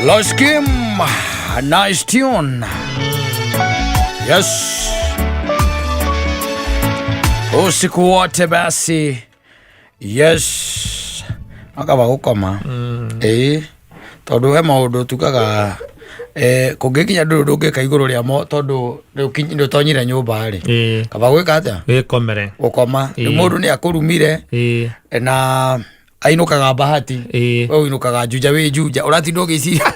Los Kim, nice tune. Yes. Usiku wote basi. Yes. Akaba gũkoma. Ĩĩ. Tondũ he maũndũ tugaga eh, kũngĩkinya ndũrĩ ũndũ ũngĩka igũrũ rĩamo tondũ nĩ ũtonyire nyũmba rĩ. Kaba gwĩka atĩa? Wĩkomere. Gũkoma. Rĩu Ĩĩ. mũndũ nĩ akũrumire na ainũkaga bahati Ĩĩ. we ũinũkaga njunja wĩ njunja ũratinda ũgĩciria.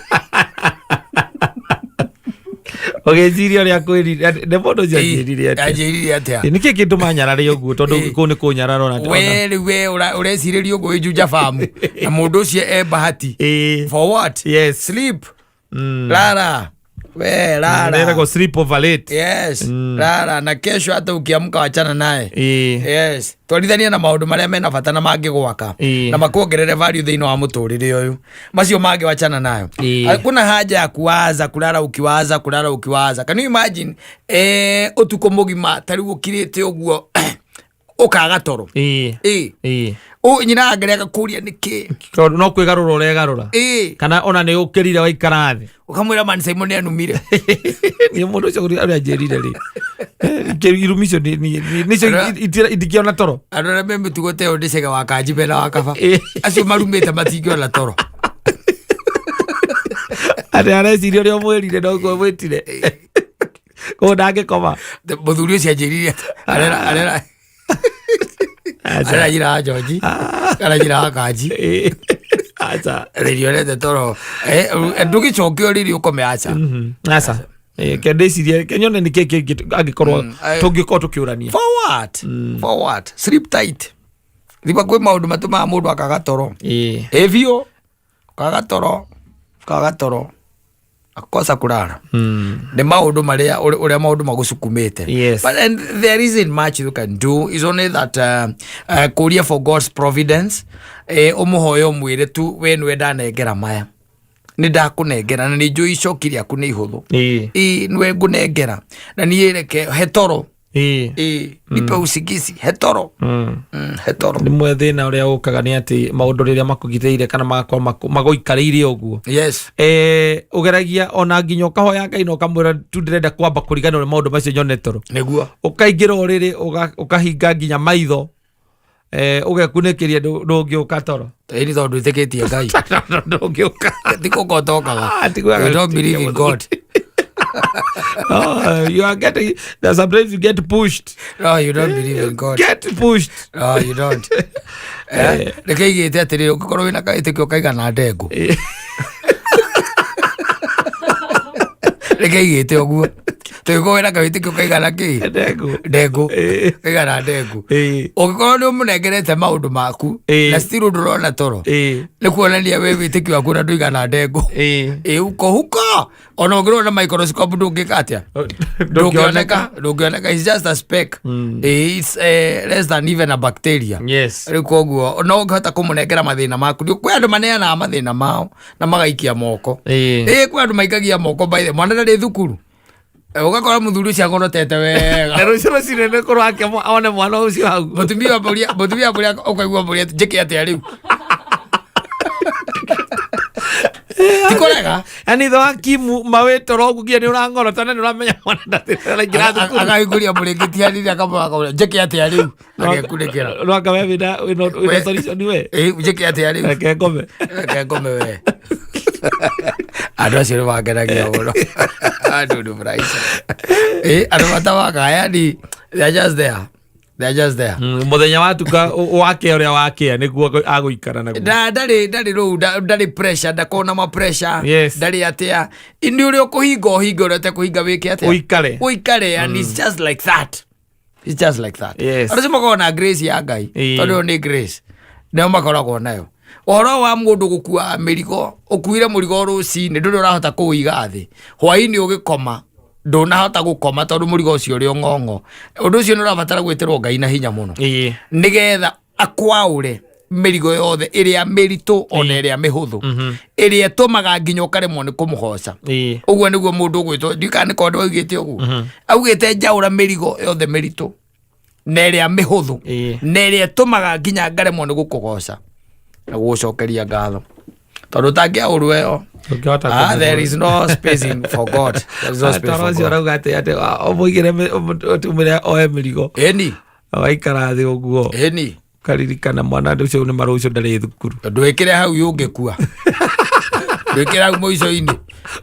Ũgĩciria ũrĩa akwĩrire nĩ mũndũ ũcio anjĩrire atĩa? Anjĩrire atĩa? Ĩ, nĩkĩ kĩndũma nyarare ũguo tondũ Ĩ. kũu nĩ kũnyarara ona We rĩu we ũrecirĩria ũguo wĩ njunja bamu na mũndũ ũcio e bahati. Ĩ. For what? Yes. Sleep. Lala we lala. Nĩragwo sleep over late. Yes. Lala na kesho hata ukiamka wachana naye. Ĩ. Yes, twarithania na maũndũ marĩa mena bata na mangĩgwaka Ĩĩ. na makuongerere value thĩinĩ wa mũtũrĩre ũyũ, macio mangĩ wachana nayo. Ĩĩ. Hakuna haja ya kuwaza, kulala ukiwaza, kulala ukiwaza. Can you imagine, eh, ũtukũ mũgima ta rĩu ũkirĩte ũguo ũkaga toro? Ĩ. Ĩĩ. Ĩ. Nyina angeria agakũria nĩkĩ. Tondũ no kwĩgarũra ũregarũra. Ĩĩ. Kana ona nĩ ũkĩrire waikara thĩ. Ũkamwĩra man Simon nĩ anumire. Nĩ mũndũ ũcio ũrĩa anjĩrire rĩ. Eh, irumi icio nĩcio itingĩona toro. Andũ arĩa me mĩtugo ta ĩyo nĩ Chege wa Kanji mena wa Kaba. Ĩĩ. Acio marumĩte matingĩona toro. Atĩ areciria ũrĩa ũmwĩrire noguo mwĩtire. Koguo ndangĩkoma. Mũthuri ũcio anjĩrire arera arera arera njĩra wa Njonji kana njĩra wa Kanji. Ĩĩ. Aca. Rĩrionete toro. Eh, ndũgĩcoke ũrĩrĩ ũkome, aca. Aca. Eh, ke ndĩcirie ke nyone nĩ kĩ kĩngĩ angĩkorwo tũngĩkorwo tũkĩũrania. For what? For what? Sleep tight. Thiba kwĩ maũndũ matũmaga mũndũ akaga toro. Ĩĩ. Ĩ biũ, kaga toro, kaga toro, akosa kulala. Nĩ maũndũ marĩa ũrĩa maũndũ magũcukumĩte. But and there isn't much you can do, is only that kũria for God's providence, eh, ũmũhoye ũmwĩre tu we nĩwe ndanengera maya, nĩ ndakũnengera na nĩ njũĩ icoki rĩaku nĩ ihũthũ. Ĩ, nĩwe ngũnengera na niĩ reke he toro. Ĩ, nipe usingizi, he toro. He toro. Rĩmwe thĩna ũrĩa ũkaga nĩ atĩ maũndũ rĩrĩa makũgitĩire kana magakorwo magũikarĩire ũguo. Eh, ũgeragia ona nginya ũkahoya Ngai na ũkamwĩra tu ndĩrenda kwamba kũriganĩrwo nĩ maũndũ macio nyone toro. Ũkaingĩra ũrĩrĩ ũkahinga nginya maitho, eh, ũgekunĩkĩria ndũngĩũka toro. Ĩni tondũ ndwĩtĩkĩtie Ngai. Ndũngĩũka. Ti gũka ũtokaga. Ah, ti gũka. You don't believe in God. Oh, you are getting there, sometimes you get pushed. No, you don't believe in God. Get pushed. No, you don't. Eh, reke igĩte atĩrĩrĩ, ũngĩkorwo wĩna kaĩtĩkio kaigana ndengũ. Reke igĩte ũguo, tũgĩkorwo wĩna kawĩtĩkio kaigana kĩ? Ndengũ. Ndengũ. Ĩĩ. Kaigana ndengũ. Ĩĩ. Ũngĩkorwo nĩ ũmũnengerete maũndũ maku Ĩĩ. na still ndũrona toro, nĩ kuonania we wĩtĩkio waku na ndũigana ndengũ. Ĩ huko huko, ona ũngĩrora na microscope ndũngĩka atĩa? Ndũngĩoneka, ndũngĩoneka. It's just a speck. Ĩ, it's less than even a bacteria. Rĩu koguo no ũngĩhota kũmũnengera mathĩna maku, kwĩ andũ maneanaga mathĩna mao na magaikia moko. Ĩ, kwĩ andũ maikagia moko by the mwana ndarĩ thukuru. Eh, ũgakora mũthuri ũcio agorotete wega. Na rũciũ rũcinĩ nĩ kũrwo ake one mwana ũcio hau. Mũtumia ambũria, mũtumia ambũria, ũkaigua ambũria njĩke atĩa rĩu? Ti kũrega. Yani ithe wa Kimu mawĩtoro ũguo nginya nĩ ũrang'orota na nĩ ũramenya mwana ndatĩraingĩra thukuru. Akahingũria mũrĩngĩti hanini akamũra, njĩke atĩa rĩu? Agekunĩkĩra. No anga we wĩna solution we. Ĩ, njĩke atĩa rĩu? Reke ngome. Reke ngome we. Andũ acio nĩ mangenagia mũno, andũ nĩ furahisha. Ĩ, andũ matawaka, yani they are just there, they are just there. Mũthenya watuka wakĩa ũrĩa wakĩa nĩguo agũikara naguo. Ndarĩ rũu ndarĩ pressure, ndakona ma pressure. Ndarĩ atĩa, nĩ ũrĩa ũkũhinga ũhinge, ũrĩa ũtekũhinga wĩke atĩa? Ũikare. Ũikare, and it's just like that, it's just like that. Andũ acio makoragwo na grace ya Ngai. Tondũ ĩyo nĩ grace nĩo makoragwo nayo. Ũhoro wa mũndũ gũkua mĩrigo, ũkuire mũrigo rũcinĩ, ndũrĩ ũrahota kũũiga thĩ, hwainĩ ũgĩkoma ndũnahota gũkoma tondũ mũrigo ũcio ũrĩ o ng'ong'o. Ũndũ ũcio nĩ ũrabatara gwĩtĩrwo Ngai na hinya mũno nĩgetha akwaũre mĩrigo yothe ĩrĩa mĩritũ ona ĩrĩa mĩhũthũ ĩrĩa ĩtũmaga nginya ũkaremwo nĩ kũmũgoca. Ũguo nĩguo mũndũ ũgwĩtwo ndikana nĩ kondo augĩte ũguo, augĩte njaũra mĩrigo yothe mĩritũ na ĩrĩa mĩhũthũ na ĩrĩa ĩtũmaga nginya ngaremwo nĩ gũkũgoca na gũgũcokeria ngatho. Tondũ ũtangĩaũrwo ĩyo, Ũngĩhota ah, there is no space for God. There is no space Toro for ũcio God. ũrauga atĩ atĩ ũmũigĩre ũmwĩre oe mĩrigo. Ĩni. Waikara thĩ ũguo. Ĩni. Ũkaririkana mwana ũcio nĩ marũcio ndarĩ thukuru. Ndwĩkĩre hau ũngĩkua, ndwĩkĩre hau mũico-inĩ.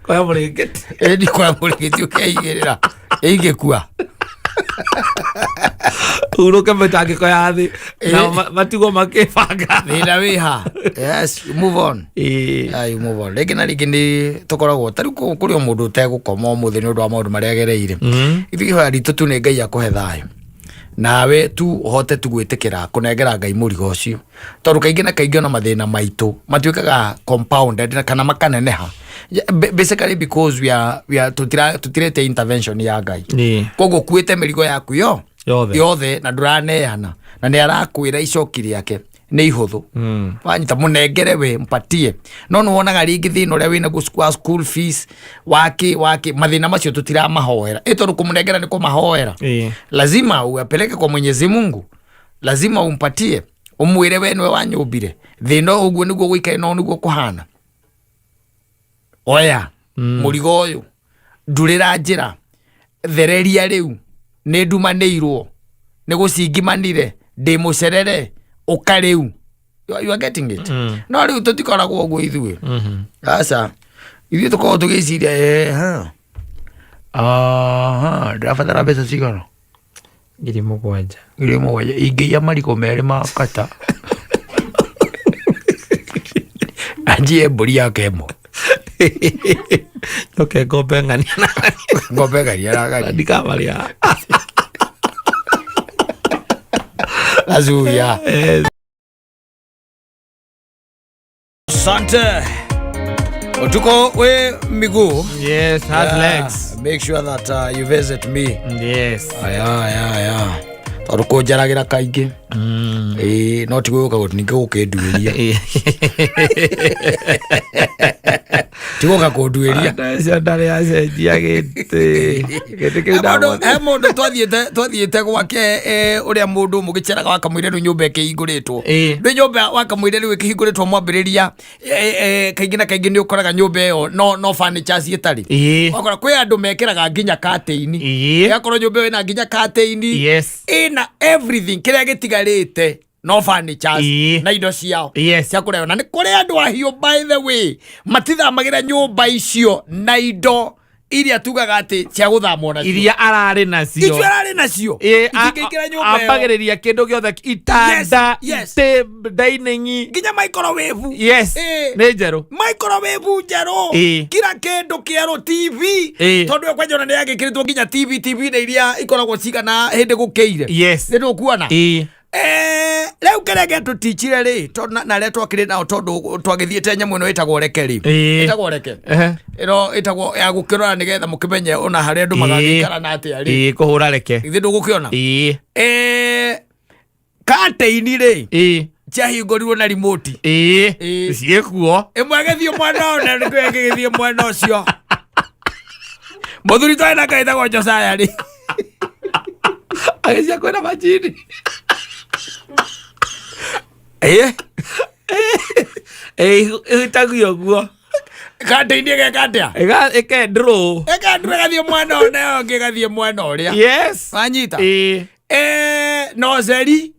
Koya mũrĩngĩti. Ĩni, kwa mũrĩngĩti ũkeigĩrĩra ĩingĩkua. Hurũke mĩtangĩko ya thĩ nao matigwo makĩbanga. Thĩna wĩha. Yes, you move on. Ah, you move on. Rĩngĩ na rĩngĩ nĩ tũkoragwo tarĩu kũrĩ o mũndũ ũtegũkoma ũmũthĩ nĩ ũndũ wa maũndũ marĩa agereire. Ithuĩ ihoya ritũ tu nĩ Ngai akũhe thayũ, nawe tu ũhote tu gwĩtĩkĩra kũnengera Ngai mũrigo ũcio, tondũ kaingĩ na kaingĩ ona mathĩna maitũ matuĩkaga compounded na kana makaneneha. Basically because we are tũtirete intervention ya Ngai. Koguo kuĩte mĩrigo yaku yo yothe. Yothe, na ndũraneana, na nĩ arakwĩra icoki rĩake nĩ ihũthũ. Wanyita, mũnengere we, mpatie. No nĩ wonaga rĩngĩ thĩna ũrĩa wĩnaguo wa school fees, waki waki, mathĩna macio tũtiramahoera, ĩ tondũ kũmũnengera nĩ kũmahoera. Lazima uyapeleke kwa Mwenyezi Mungu, lazima umpatie, umwĩre we nĩwe wanyũmbire, thĩna ũyũ ũguo nĩguo gũikare no nĩguo kũhana, oya mũrigo ũyũ, ndurĩra njĩra, thereria, rĩu nĩ ndumanĩirwo nĩ gũcingimanire, ndĩ mũcerere, ũka rĩu. You are getting it? No rĩu tũtikoragwo ũguo ithuĩ. Aca, ithuĩ tũkoragwo tũgĩciria, ha aha, ndĩrabatara mbeca cigana? 7,000. 7,000, ingĩiya marigũ merĩ ma kata, anjie mbũri yake ĩmwe. Njoke ngombe ng'ania na ngombe ng'ania na ng'ania. Ndikamarĩa. Azuya. Asante. Utuko we miguu. Yes, has legs. Make sure that you visit me. Aya aya aya. Tondũ kũnjaragĩra kaingĩ. Ĩĩ, no ti gũka ningĩ gũkĩnduĩria. Ti gũka kũnduĩria. Ũcio ndarĩ acenjia gĩtĩ. Gĩtĩ kĩu He mũndũ twathiĩte gwake, ũrĩa mũndũ mũgĩceraga wakamwĩre rĩu nyũmba ĩkĩhingũrĩtwo. Rĩu nyũmba wakamwĩre rĩu ĩkĩhingũrĩtwo mwambĩrĩria, kaingĩ na kaingĩ nĩ ũkoraga nyũmba ĩyo no furniture ciĩtarĩ. Wakora kwĩ andũ mekĩraga nginya curtain. Ĩgakorwo nyũmba ĩyo ĩna nginya curtain. Ĩna everything, kĩrĩa gĩtigarĩte no furnitures na indo ciao cia kũrehwo. Na nĩ kũrĩ andũ ahiũ, by the way, matithamagĩra nyũmba icio na indo iria tugaga atĩ cia gũthamwo nacio. Iria ararĩ nacio. Icio ararĩ nacio itingĩingĩra nyũmba ĩyo. Ambagĩrĩria kĩndũ gĩothe, itanda, itĩ, dining, nginya microwave. Nĩ njerũ. Microwave njerũ. Kila kĩndũ kĩerũ, TV. Tondũ ĩyo kwanja ona nĩ yagĩkĩrĩtwo nginya TV, TV nĩ iria ikoragwo cigana hĩndĩ gũkĩire. Nĩ ndũkuona? Rĩu kĩrĩa gĩatũtichire rĩ, tondũ na arĩa twakĩrĩ nao, tondũ twagĩthiĩte nyamũ ĩno ĩtagwo reke rĩ, ĩtagwo reke, ĩno ĩtagwo ya gũkĩrora nĩgetha mũkĩmenye ona harĩa andũ magagĩikara na atĩa rĩ. Kũhũra reke. Ithe ndũgũkĩona curtain rĩ ciahingũrirwo na remote. Ciĩkuo. Ĩmwe ĩgĩthiĩ mwena ũyũ na nĩkĩo ĩngĩ ĩgĩthiĩ mwena ũcio. Mũthuri twarĩ nake wĩtagwo Josiah rĩ, Agĩcia kwĩna majini. Ĩhutagio ũguo. Curtain ĩgeka atĩa? Ĩkendrũ. Ĩkendrũ, ĩgathiĩ mwena ũyũ nayo ĩngĩ ĩgathiĩ mwena ũrĩa. Wanyita? Na ũceri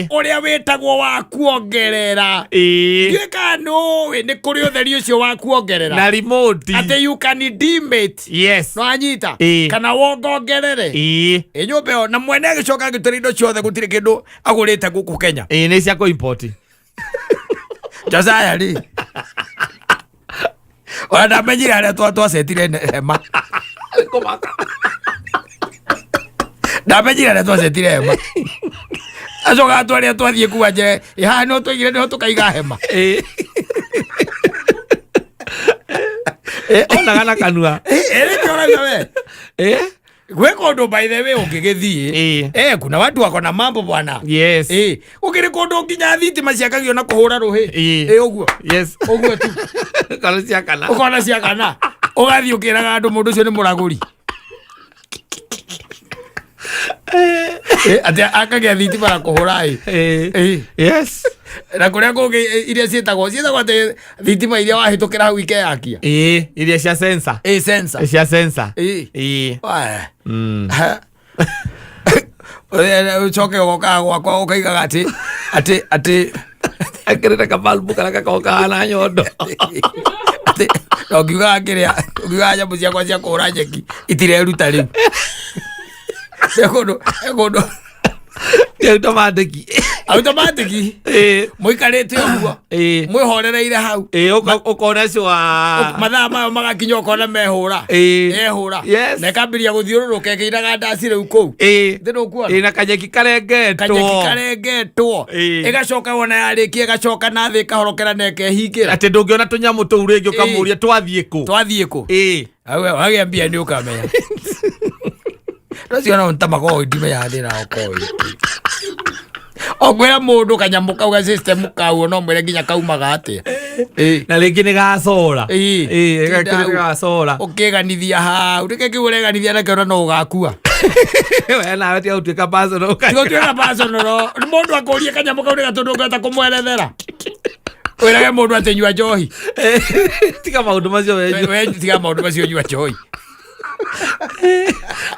ũrĩa wĩtagwo wa kuongerera. Ndiũĩ kana nĩũĩ nĩ kũrĩ ũtheri ũcio wa kuongerera. Na remote. Atĩ you can dim it. Nĩwanyita? Kana wongongerere. Ĩ nyũmba ĩyo, na mwene agĩcoka agĩtwĩra indo ciothe gũtirĩ kĩndũ agũrĩte gũkũ Kenya. Nĩ cia kũ import. Josiah rĩ, ona ndamenyire harĩa twacetire hema. Ndamenyire harĩa twacetire hema, acoka atwarĩa twathiĩ kuga nje haha no twaigire nĩho tũkaiga hema. Onaga na kanua. Ĩrĩkĩoragia we gwĩ kũndũ, by the way, ũngĩgĩthiĩ, kuna watu wako na mambo, bwana. Gũkĩrĩ kũndũ nginya thitima ciakagio na kũhũra rũhĩ. Ũguo. Ũguo tu. Kana ciakana. Ũkona ciakana, ũgathiĩ ũkĩraga andũ mũndũ ũcio nĩ mũragũri. Atĩ akagĩa thitima na kũhũra ĩ. Na kũrĩa kũngĩ iria ciĩtagwo atĩ thitima iria wahĩtũkĩra hau ikeyakia. Ĩĩ, iria cia sensor. Ĩ sensor. Cia sensor. Ĩ. Ĩĩ. Wae. Mm. Ũcoke ũgokaga gwakwa ũkaigaga atĩ Ekĩrĩte kabalbu karĩa gakoragwo kahana nyondo. Atĩ na ũngiugaga kĩrĩa, ũngiugaga nyamũ ciakwa cia kũhũra nyeki itireruta rĩu. He kũndũ, he kũndũ. Ti automatic. Automatic. Ĩĩ. Mũikarĩte ũguo. Ĩĩ. Mwĩhorereire hau. Ĩĩ, ũkona cwa. Mathaa mayo magakinya ũkona mehũra. Ĩĩ. Ehũra. Yes. Na ĩkambĩrĩria gũthiũrũrũka ĩkĩinaga ndaci rĩu kũu. Ĩĩ. Thĩ ndũkuona? Ĩĩ, na kanyeki karengetwo. Kanyeki karengetwo. Ĩĩ. Ĩgacoka wona yarĩkia ĩgacoka na thĩ ĩkahorokera na ĩkehingĩra. Atĩ ndũngĩona tũnyamũ tũu rĩngĩ ũkamũria twathiĩ kũ. Twathiĩ kũ? Ĩĩ. Wagĩa mbia nĩ ũkamenya. No ciona ta makoragwo ndimenyaga thĩna ũkoragwo wĩ kĩ. Okwĩra mũndũ kanyamũ kau ga system kau no mwĩre nginya kaumaga atĩa. Ĩĩ. Na rĩngĩ nĩ gacora. Ĩĩ. Ĩĩ, Tinda gakĩrĩ hau. gacora. Ũkĩganithia hau rĩke kĩu ũreganithia nakĩo na no ũgakua. We nawe tiga gũtuĩka personal. Tiga gũtuĩka personal. Mũndũ akũrie kanyamũ kau nĩ gatũ ndũngĩhota kũmwerethera. Wĩrage mũndũ atĩ nyua njohi. Tiga maũndũ macio we nyua. We tiga maũndũ macio nyua njohi.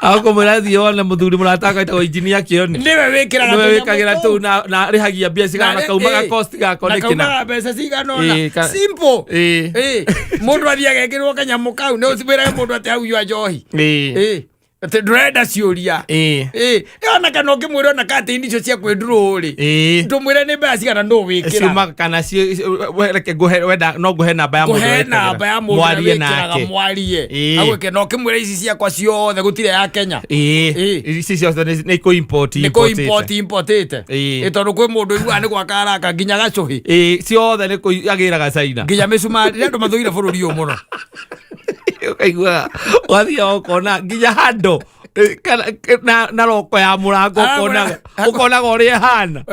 Agũkũmwĩra thiĩ wone mũthuri mũrata wakwa wĩtagwo injinia Kĩoni. Nĩwe wĩkĩraga Nĩwe tũnyamũ wĩkagĩra tũu. tũu na arĩhagia mbia cigana na kaumaga cost gako na nĩ kĩna. kaumaga mbeca cigana ũna. Ĩĩ, Simple. Ĩĩ. Ĩĩ. Mũndũ athiaga ekĩrwo kanyamũ kau nĩ ũcimwĩrage mũndũ atĩ hau nyua njohi. Ĩĩ. Ĩĩ. Atĩ ndũrenda ciũria. Ĩĩ. Ĩĩ. Ĩĩ, ona kana ũngĩmwĩra ona katĩini icio cia kwĩndurũ rĩ. Ĩĩ. Ndũmwĩre nĩ mbeca cigana nũ wĩkĩra. Ciuma kana reke ngũhe wenda no ngũhe namba ya mũndũ Kũhe wĩkagĩra. namba ya mũndũ ũrĩa Mwarie wĩkĩraga nake. mwarie. Ĩĩ. Agwĩke na ũkĩmwĩra ici ciakwa ciothe gũtirĩ ya Kenya. Ĩĩ. Ĩĩ. Ici ciothe nĩ kũ import Nĩ kũ import importĩte. Ĩĩ. Ĩ tondũ kwĩ mũndũ ũiguaga nĩ gwaka araka nginya gacũhĩ. Ĩĩ, ciothe nĩ kũ agĩraga China. Nginya mĩcumarĩ nĩ andũ mathũire bũrũri ũyũ mũno. Ũkaigua ũgathiĩ ũkona nginya handũ na roko ya mũrango ũkonaga ũrĩa ĩhana.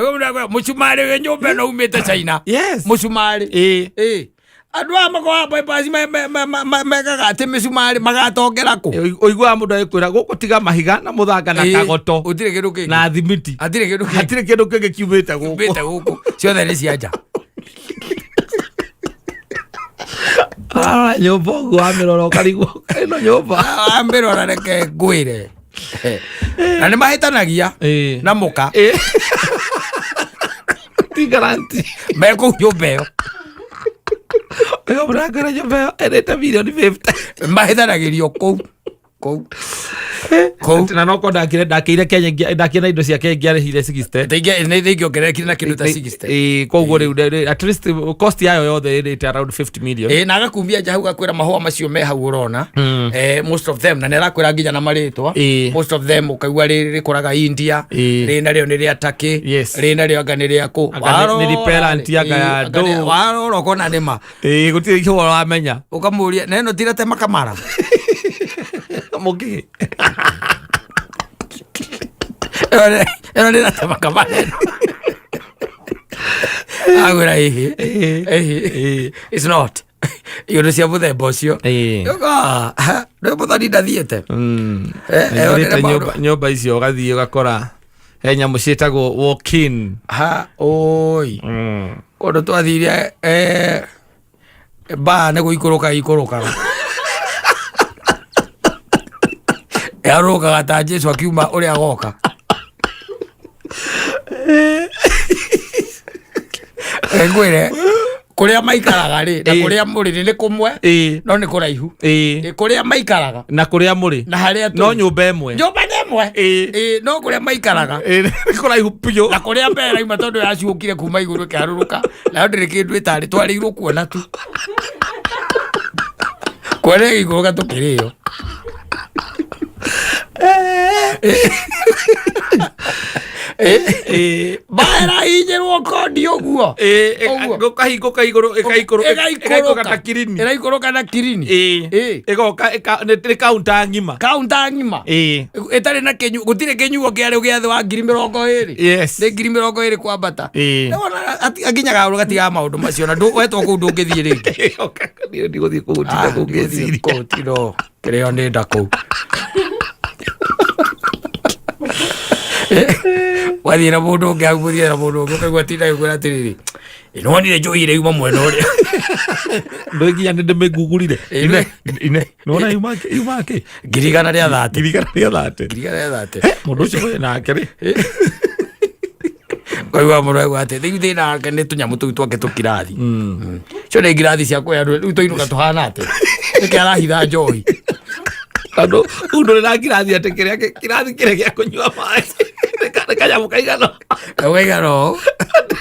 Mũcumarĩ wĩ nyũmba ĩno umĩte China. Yes. Mũcumarĩ. Ĩĩ. Ĩĩ. Andũ aya makoraga bypass mekaga atĩ mĩcumarĩ magatongera kũ? Ũiguaga mũndũ agĩkwĩra gũkũ tiga mahiga na mũthanga na Ĩĩ. kagoto Gũtirĩ kĩndũ kĩngĩ. na thimiti. Hatirĩ kĩndũ kĩngĩ. Hatirĩ kĩndũ kĩngĩ kiumĩte gũkũ. Kiumĩte gũkũ. Ciothe nĩ cia nja. Ah, nyũmba ũguo wamĩrora ũkarigwo ĩno nyũmba. Wamĩrora reke ngwĩre. Na nĩ mahĩtanagia Ĩĩ. na mũka. Ĩĩ. Ti guarantee. Me kũu nyũmba ĩyo. Ĩyo mũrangĩra nyũmba ĩyo ĩrĩte mirioni 50. Mahĩtanagĩrio kũu. Kũu. Kũu. Atĩ na no korwo ndakĩire Kenya ndakĩire na indo ciake ingĩarĩhire 60. Nĩ ingĩongererekire na kĩndũ ta 60. Ĩĩ, koguo rĩu at least cost yayo yothe ĩrĩte around 50 million. Ĩĩ, na agakumia nja hau gakwĩra mahũa macio me hau ũrona. Most of them, na nĩ arakwĩra nginya na marĩtwa. Ĩĩ. Most of them ũkaigua rĩrĩ rĩkũraga India, Ĩĩ. rĩrĩ narĩo nĩ rĩa Turkey, Yes. rĩrĩ narĩo anga nĩ rĩa kũ. Anga nĩ repellent anga ya Ĩĩ, anga nĩ- ndũ. warora ũkona nĩ ma. Ĩĩ, gũtirĩ kĩhũra wamenya. Ũkamũria, na ĩno ti ratema kamara. Mũkĩ. Ĩno nĩ ratema kamara ĩno. Agwĩra ĩhĩ. Ĩĩ. Ĩhĩ. Ĩĩ. It's not. Iũndũ cia mũthemba ũcio. Ĩĩ. Ũka, nĩ mũthoni ndathiĩte. Aingĩrĩte nĩ maũndũ- nyũmba icio ũgathiĩ ũgakora he nyamũ ciĩtagwo walk-in. Ha, oi. Kũndũ twathire, mbaa nĩ gũikũrũka ikũrũkaga. Yarũrũkaga ta Jesu akiuma ũrĩa agoka. Ngwĩre, kũrĩa maikaraga rĩ, na Ĩĩ. kũrĩa mũrĩ rĩ, nĩ kũmwe, Ĩĩ. no nĩ kũraihu. Ĩĩ. Ĩ, kũrĩa maikaraga Na kũrĩa mũrĩ. na harĩa tũrĩ. No nyũmba ĩmwe. Nyũmba nĩ ĩmwe. Ĩĩ. Ĩĩ, no kũrĩa maikaraga. Ĩĩ, nĩ kũraihu biũ. Na kũrĩa mbera ima tondũ yaciũkire kuma igũrũ ĩkĩharũrũka, nayo ndĩrĩ kĩndũ ĩtarĩ, twarĩirwo kuona tu. Kuona ĩgĩikũrũka tũkĩrĩo. Ĩĩ. Mbera inyĩrwo kondi ũguo. Ĩĩ, Ũguo. gũkahingũka igũrũ, ĩgaikũrũka Ĩgaikũrũka. ta kirini. Ĩraikũrũka na kirini. Ĩĩ. Ĩĩ. Ĩgoka, nĩ counter ng'ima. Counter ng'ima. Ĩĩ. Ĩtarĩ na kĩnyuo, gũtirĩ kĩnyuo kĩarĩ gĩa thĩ wa ngiri mĩrongo ĩrĩ. Yes. Nĩ ngiri mĩrongo ĩrĩ kwambata. Ĩĩ. Nĩ wona akinyaga handũ gatigaga maũndũ macio na wetwo kũu ndũngĩthiĩ rĩngĩ. Niĩ ndigũthiĩ kũu gũtinda Ah, kũu ndigũthiĩ ngĩciria. kũu, tino, kĩrĩo nĩ nda kũu. Wathiĩ na mũndũ ũngĩ hau, mũthiĩ na mũndũ ũngĩ, ũkaigua tinda agĩkwĩra atĩrĩrĩ, nĩwonire njohi ĩrĩa yuma mwena ũrĩa. Ndå nginya nä ndä mä ngugurire. Ine ine nona yuma yuma kä 130,000. 130,000. 130,000. Må ndå å cio wä nake rä. Kaigua mũndũ aigua atĩ rĩu thĩna wake nĩ tũnyamũ tũu twake tũkirathi cio, nĩ ngirathi cia kũhe andũ. Rĩu tũinũka tũhana atĩ nĩkĩ arahitha njohi? Tondå u ndå rä na ngirathi atä kä rä a kirathi kä rä a gä a kå nyua maä nä kanyamå kaigana. Ũkaigana ũũ.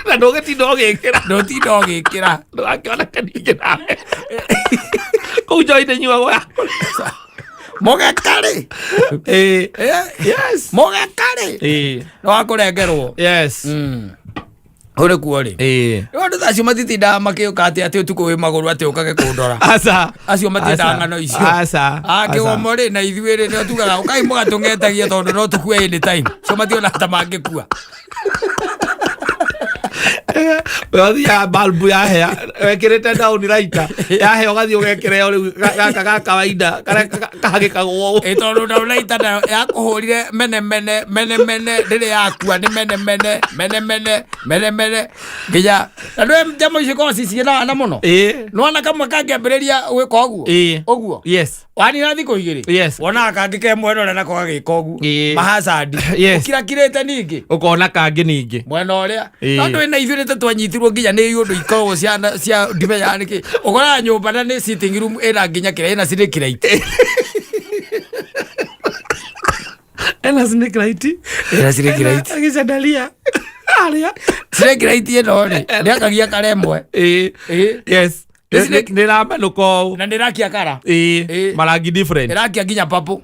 Na ndå gä tinda å gä kä ra. Ndũtinda ũgĩkĩra. Ndå gakĩoneke ningä nawe kå u njohi ndä nyuagwo ya Mũgekarĩ. Yes. Mũgekarĩ. Nĩ wakũrengerwo. Hau nĩkuo rĩ. Rĩu andũ ta acio matitindaga makĩũka atĩ ũtukũ wĩ magũrũ atĩ ũkage kũndora. Aca. Acio matindaga ng'ano icio. Aca. Kĩgomo rĩ, na ithuĩ rĩ, nĩo tugaga ũkai mũgatũng'etagia tondũ no tũkue anytime. Cio mationa ta mangĩkua. We ũthiaga balbu yahea wekĩrĩte down lighter yahea ũgathiĩ ũgekĩra ĩyo rĩu gaka ga kawaida karĩa kahagĩkagwo ũũ. Ĩ tondũ ndaũraita nayo yakũhũrire mene mene mene mene, ndĩrĩ yakua, nĩ mene mene mene mene mene mene nginya na ndũĩ njama icio ikoragwo ciciĩna mũno. Nĩwona kamwe kangĩambĩrĩria gwĩka ũguo ũguo, wanina thikũ 2, wonaga kangĩ ke mwena ũrĩa nako gagĩka ũguo. Mahacandi. Ũkirakirĩte ningĩ. Ũkona kangĩ ningĩ. Mwena ũrĩa. No ndũĩ na ithuĩ nĩ twanyitirwo nginya nĩ iũndũ ikoragwo ciana cia ndimenyaga nĩkĩ ũkoraga nyũmba na nĩ sitting room ĩna nginya kĩrĩa ĩna snake light. Ena snake light. Ĩna snake light. Agĩcandaria arĩa. Snake light ĩno rĩ, nĩakagia kara ĩmwe. Yes. Nĩ ramenũka ũũ. Na nĩrakia kara. Marangi different. Ĩrakia nginya purple.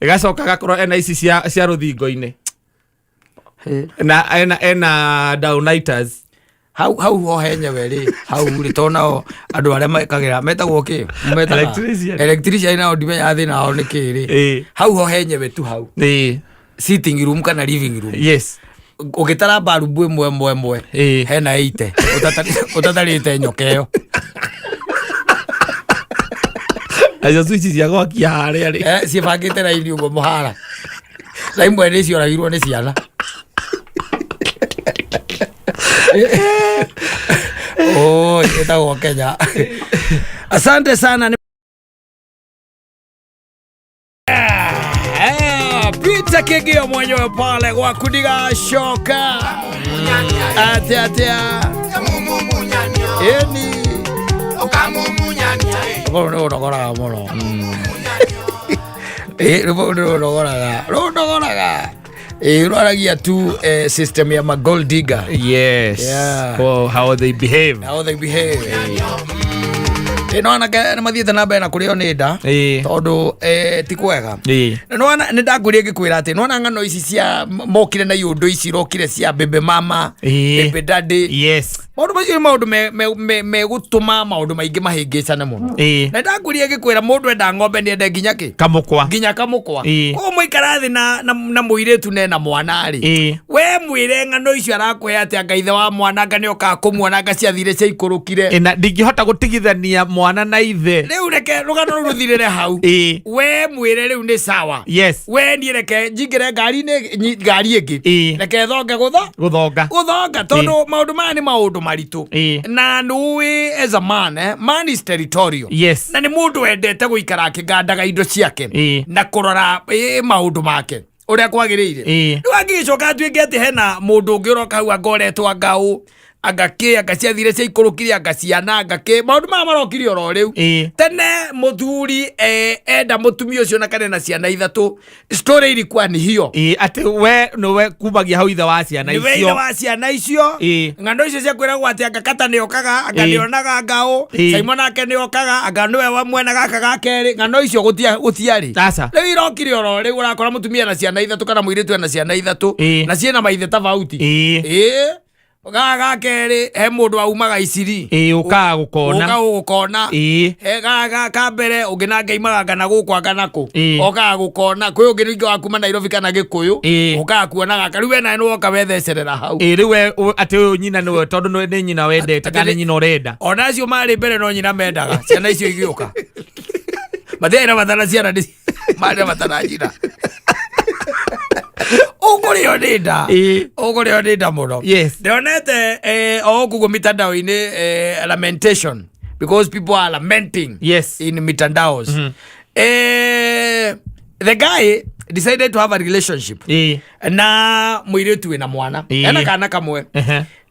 Ĩgacoka gakorwo ena ici cia rũthingo-inĩ na ena downlighters. Hau ho henyewe rĩ, hau rĩ, to nao andũ arĩa mekagĩra metagwo kĩ? Metaga? Electrician. Electrician nao ndimenyaga thĩna wao nĩ kĩ rĩ. Hau ho henyewe tu hau sitting room kana living room, ũgĩtara mbarubu ĩmwe ĩmwe ĩmwe, hena 80 ũtatarĩte nyoka ĩyo. Nacio switch cia gwakia harĩa rĩ? Ciĩbangĩte raini ũguo mũhara, na imwe nĩ cioragirwo nĩ ciana. Oi, ĩtagwo Kenya. Asante sana. Peter Kigio mwenyewe pale kwa kudiga shoka atia atia eni rũu nĩ rũnogoraga mũno. Ĩ, rũu nĩ rũnogoraga, rũnogoraga. Ĩ, rwaragia tu system ya ma gold digger. Oh, how they behave. How they behave. Ĩ, no anake nĩ mathiĩte na mbere na kũrĩo nĩ nda tondũ ti kwega. Nĩwona nĩ ndakwĩrire ngĩkwĩra atĩ nĩwona ng'ano ici cia mokire na iũndũ ici irokire cia baby mama, baby daddy, maũndũ macio nĩ maũndũ megũtũma maũndũ maingĩ mahĩngĩcane mũno. Na ndakwĩrire ngĩkwĩra mũndũ enda ng'ombe nĩ ende nginya kĩ? Kamũkwa. Nginya kamũkwa. Koguo mũikara thĩ na mũirĩtu nena mwana rĩ, we mwĩre ng'ano icio arakũhe atĩ anga ithe wa mwana anga nĩ okaga kũmuona, anga ciathire ciaikũrũkire. Na ndingĩhota gũtigithania mwana na ithe. Rĩu reke rũgano rũu rũthirĩre hau. We mwĩre rĩu nĩ sawa. We niĩ reke njingĩre ngari-inĩ ngari ĩngĩ. Reke thonge gũtho Gũthonga. Gũthonga, tondũ maũndũ maya nĩ maũndũ maritũ. Na nĩũĩ as a man, man is territorial. Na nĩ mũndũ wendete gũikara akĩgandaga indo ciake na kũrora maũndũ make ũrĩa kwagĩrĩire. Rĩu angĩgĩcoka atuĩke atĩ hena mũndũ ũngĩ ũroka hau, anga ũretwo anga ũ, anga kĩ, anga ciathire ciaikũrũkire, anga ciana, anga kĩ, maũndũ maya marokire oro rĩu. Tene mũthuri enda mũtumia ũcio na kana na ciana ithatũ, story ilikuwa ni hiyo. Atĩ we nĩwe kumagia hau ithe wa ciana nĩwe ithe icio. Wa ciana icio. Ng'ano icio cia kwĩragwo atĩ anga kata nĩ okaga, anga nĩonaga ngaũ, Simon nake nĩ okaga, anga nĩwe wa mwena gaka ga kerĩ, ng'ano icio gũtiarĩ. Aca. Rĩu irokire oro rĩu, ũrakora mũtumia na ciana ithatũ kana mũirĩtu ena ciana ithatũ na ciĩna maithe tofauti. Gaka ga kerĩ he mũndũ aumaga Iciri. Ũkaga gũkona. Ũka gũkona. He gaka ka mbere ũngĩ nake aimaga anga na gũkũ anga na kũ, okaga gũkona. Kwĩ ũngĩ ningĩ wa kuma Nairobi kana Gĩkũyũ, ũkaga kuona gaka. Rĩu we nawe nĩwoka wethecerera hau. Rĩu we atĩ ũyũ nyina nĩwe, tondũ nĩ nyina wendete kana nĩ nyina ũrenda. Ona acio marĩ mbere no nyina mendaga, ciana icio igĩũka matiarĩ na bata na ciana, nĩ marĩ na bata na nyina. Ũkũrĩo nĩ nda. Ĩĩ. Ũkũrĩo nĩ nda mũno. Yes. Ndionete o gũkũ mitandao-inĩ lamentation because people are lamenting in mitandaos. The guy decided to have a relationship na mũirĩtu wĩna mwana. Ena kana kamwe.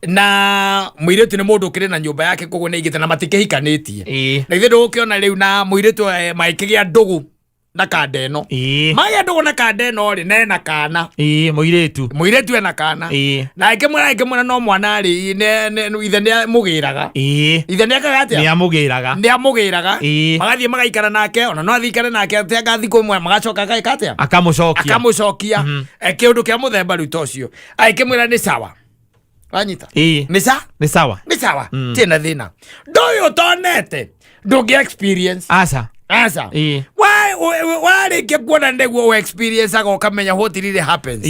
Na mũirĩtu nĩ mũndũ ũkĩrĩ na nyũmba yake, koguo nĩ aigĩte na matikĩhikanĩtie. Na ithuĩ ndũgũkĩona rĩu na mũirĩtu magĩkĩgĩa ndũgũ na kanda ĩno. Magĩa ndũgũ na kanda ĩno rĩ, na ena kana. Mũirĩtu. Mũirĩtu ena kana. Na akĩmwĩra no mwana rĩ, ithe nĩ amũgĩraga. Ithe nĩ ekaga atĩa? Nĩ amũgĩraga. Nĩ amũgĩraga. Magathiĩ magaikara nake, ona no athiĩ aikare nake atĩ thikũ ĩmwe, magacoka ageka atĩa? Akamũcokia. Akamũcokia. Kĩũndũ kĩa mũthemba rĩu ta ũcio. Agĩkĩmwĩra nĩ sawa. Wanyita? Nĩ sa? Nĩ sawa. Nĩ sawa. Tina thĩna. Ndũyũ ũtonete ndũngĩ experience. Aca. Aca. Warĩkia kuona nĩguo ũ experience aga ũkamenya what really happens.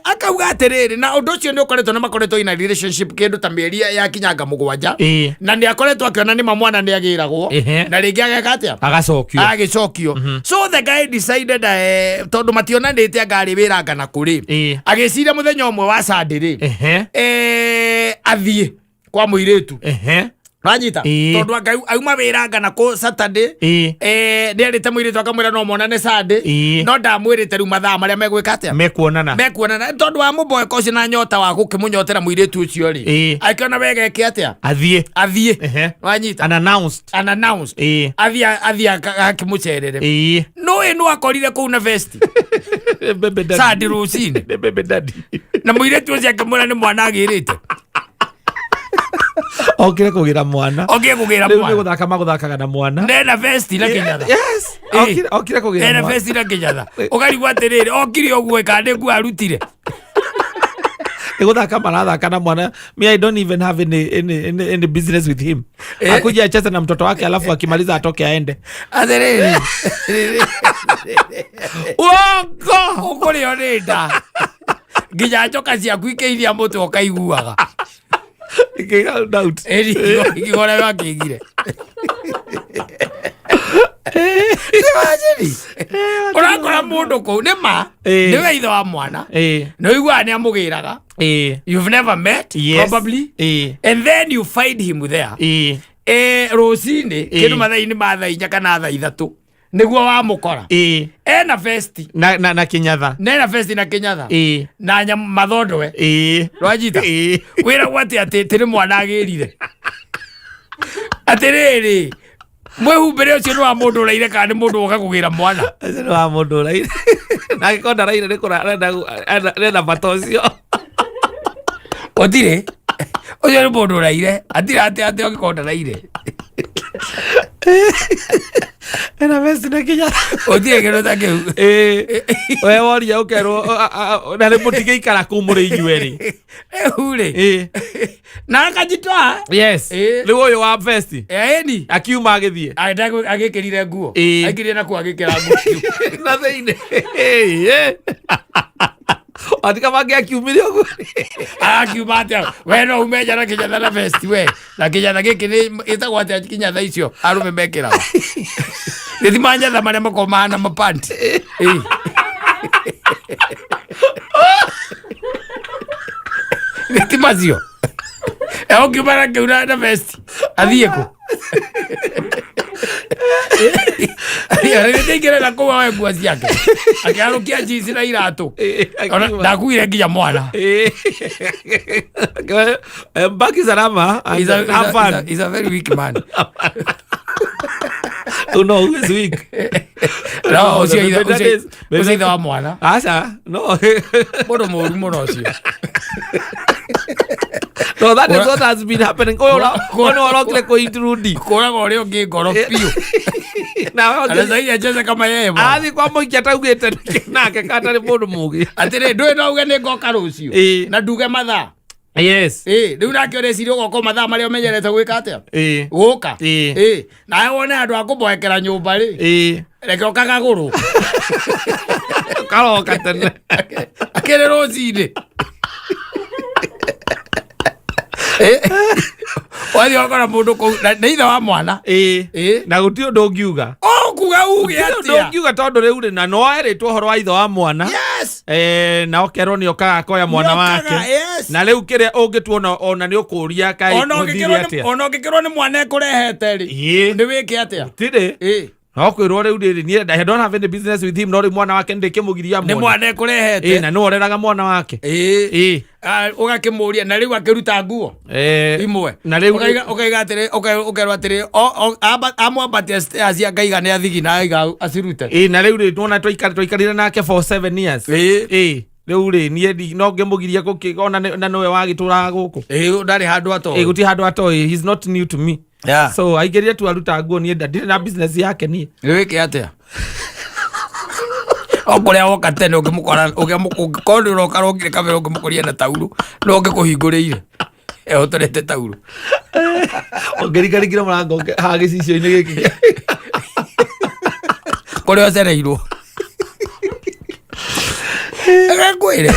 Akauga atĩrĩrĩ, na ũndũ ũcio nĩ ũkoretwo na makoretwo in a relationship kĩndũ ta mĩeri yakinyanga 7. Na nĩ akoretwo akĩona nĩma mwana nĩ agĩragwo. Na rĩngĩ ageka atĩa? Agacokio. Agĩcokio. So the guy decided, tondũ mationanĩte anga arĩ wĩra anga na kũrĩ. Agĩciria mũthenya ũmwe wa Sunday rĩ, athiĩ kwa mũirĩtu. Wanyita? Tondũ anga auma wĩra anga na kũ Saturday. Nĩ erĩte mũirĩtu akamwĩra no monane Sunday. No ndamwĩrĩte rĩu mathaa marĩa megwĩka atĩa? Mekuonana. Mekuonana. Tondũ wa mũboeko ũcio na nyota wa gũkĩmũnyotera mũirĩtu ũcio rĩ. Akĩona wega eke atĩa? Athiĩ. Athiĩ. Wanyita? Unannounced. Unannounced. Athiĩ akĩmũcerere. No ĩ no akorire kũu na vesti. Baby daddy. Sunday rũcinĩ. Baby daddy. Na mũirĩtu ũcio akĩmwĩra nĩ mwana agĩrĩte. Okire kũgĩra mwana. Okire kũgĩra Rĩu nĩ mwana. gũthaka magũthakaga na mwana. Nena vesti na kĩnyatha. Yes. Okire kũgĩra Nena mwana. vesti na kĩnyatha. Ũkarigwo atĩrĩrĩ, okire ũguo kana nĩ nguo arutire. Nĩ gũthaka marathaka na mwana. Me, I don't even have any business with him. Akuje acheze na mtoto wake alafu akimaliza atoke aende. Atĩrĩrĩ. Uongo. Ũkũrĩo nĩ nda. Nginya njoka ciaku ikĩiria mũtwe ũkaiguaga. Ikĩiga doubt. Ikigora wakĩigire. Imagine. Ũrakora mũndũ kũu nĩ ma nĩwe ithe wa mwana. Nĩ ũiguaga nĩ amũgĩraga. You've never met, probably. And then you find him there. Rũcinĩ kĩndũ mathaa-inĩ ma thaa 4 kana thaa 3 nĩguo wamũkora. Ena vesti. Na kĩnyatha. Nena vesti na kĩnyatha. Na mathondwe. Rwajita. Wĩragwo atĩ atĩ tĩ mwana agĩrire. Atĩrĩrĩ, mwĩhumbĩre ũcio nĩ wa mũndũ ũraire kana nĩ mũndũ woka kũgĩra mwana? Ũcio nĩ wa mũndũ ũraire. Na angĩkorwo ndaraire nĩ kũra arenda bata ũcio. Gũtirĩ. Ũcio nĩ mũndũ ũraire. Atirĩ atĩ atĩ angĩkorwo ndaraire. Ena vesti na kĩnyatha. Gũtirĩ kĩndũ ta kĩu. We woria ũkerwo na nĩ mũtigĩikara kũu mũrĩ inyuerĩ. Rĩu rĩ. Na akajitoa. Yes. Rĩu ũyũ wa vesti. Ĩni. Akiuma agĩthiĩ. Agĩkĩrire nguo. Aikĩrire na kuo agĩkĩra nguo. Na thĩinĩ. Atika mangĩ akiumire ũguo. Akiuma atĩa? We no ume nja na kĩnyatha na vesti we. Na kĩnyatha gĩkĩ nĩ ĩtagwo atĩa kĩnyatha icio arũme mekĩraga? Nĩ ti manyatha marĩa makoragwo mahana mapanti. Nĩ ti macio. Ũkiuma na kĩu na vesti. Athiĩ kũ? Rĩrĩa na kũu oe nguo ciake. Akĩharũkia jeans na iratũ. Ona ndakuire nginya mwana. Baki salama and have fun. He's a very weak man. No, who is weak? No, ũcio ithe wa mwana. Aca, no. Mũndũ mũru mũno ũcio. No, that is what has been happening. Ũyũ nĩ ũrokire kũ-intrude. Kũraga ũrĩa ũngĩ ngoro biũ. Na Anaweza acheze kama yeye bwana. Athiĩ kwa mũikia ataugĩte nake katarĩ mũndũ mũgĩ. Atĩrĩ, ndũĩ no uge nĩ ngoka rũciũ. Na nduge mathaa. Yes. Rĩu nake ũreciria ũgoka mathaa marĩa ũmenyerete gwĩka atĩa? Gũka. Nawe wone andũ a kũmboekera nyũmba rĩ. Reke ũkagagũrwo. Karoka tene. Akĩrĩ rũcinĩ. Wathiĩ wakora mũndũ kũu na nĩ ithe wa mwana. Na gũtirĩ ũndũ ũngiuga. Ũkuga uge atĩa? Ndũngiuga tondũ rĩu rĩ na no erĩtwo ũhoro wa ithe wa mwana. Na ũkerwo nĩ okaga akoya mwana Nĩokaga, wake. Na rĩu kĩrĩa ũngĩtuona ona nĩ ũkũria kaĩ Ona gũthire ũngĩkĩrwo nĩ- atĩa. ona ũngĩkĩrwo nĩ mwana ekũrehete rĩ, nĩ wĩke atĩa? Gũtirĩ. No kwĩrwo rĩu rĩrĩ niĩ I don't have any business with him, no rĩu mwana wake ndĩkĩmũgiria Nĩ muone. mwana ekũrehete. Na nĩwe ũreraga mwana wake. Ũgakĩmũria na rĩu akĩruta nguo imwe. Na rĩu Ũkaiga atĩrĩ, ũkerwo atĩrĩ, amwambatia stairs akaiga nĩ athigina aiga acirute. Na rĩu rĩ tuona twaikarire nake for 7 years. Rĩu rĩ niĩ no ngĩmũgiria gũkĩ ona na nĩwe wagĩtũraga gũkũ. Ndarĩ handũ atoĩ. Gũtirĩ handũ atoĩ, he's not new to me. So aingĩrire tu aruta nguo, niĩ ndirĩ na business yake niĩ. Nĩ wĩke atĩa? O kũrĩa woka tene ũngĩmũkora, ũngĩkorwo nĩ ũroka rokire kabere ũngĩmũkoria na taurũ, no ũngĩkũhingũrĩire ehotorete taurũ. Ũngĩringaringire mũrango haha gĩcicio-inĩ gĩkĩ. Kũrĩa ũcereirwo. Reke ngwĩre,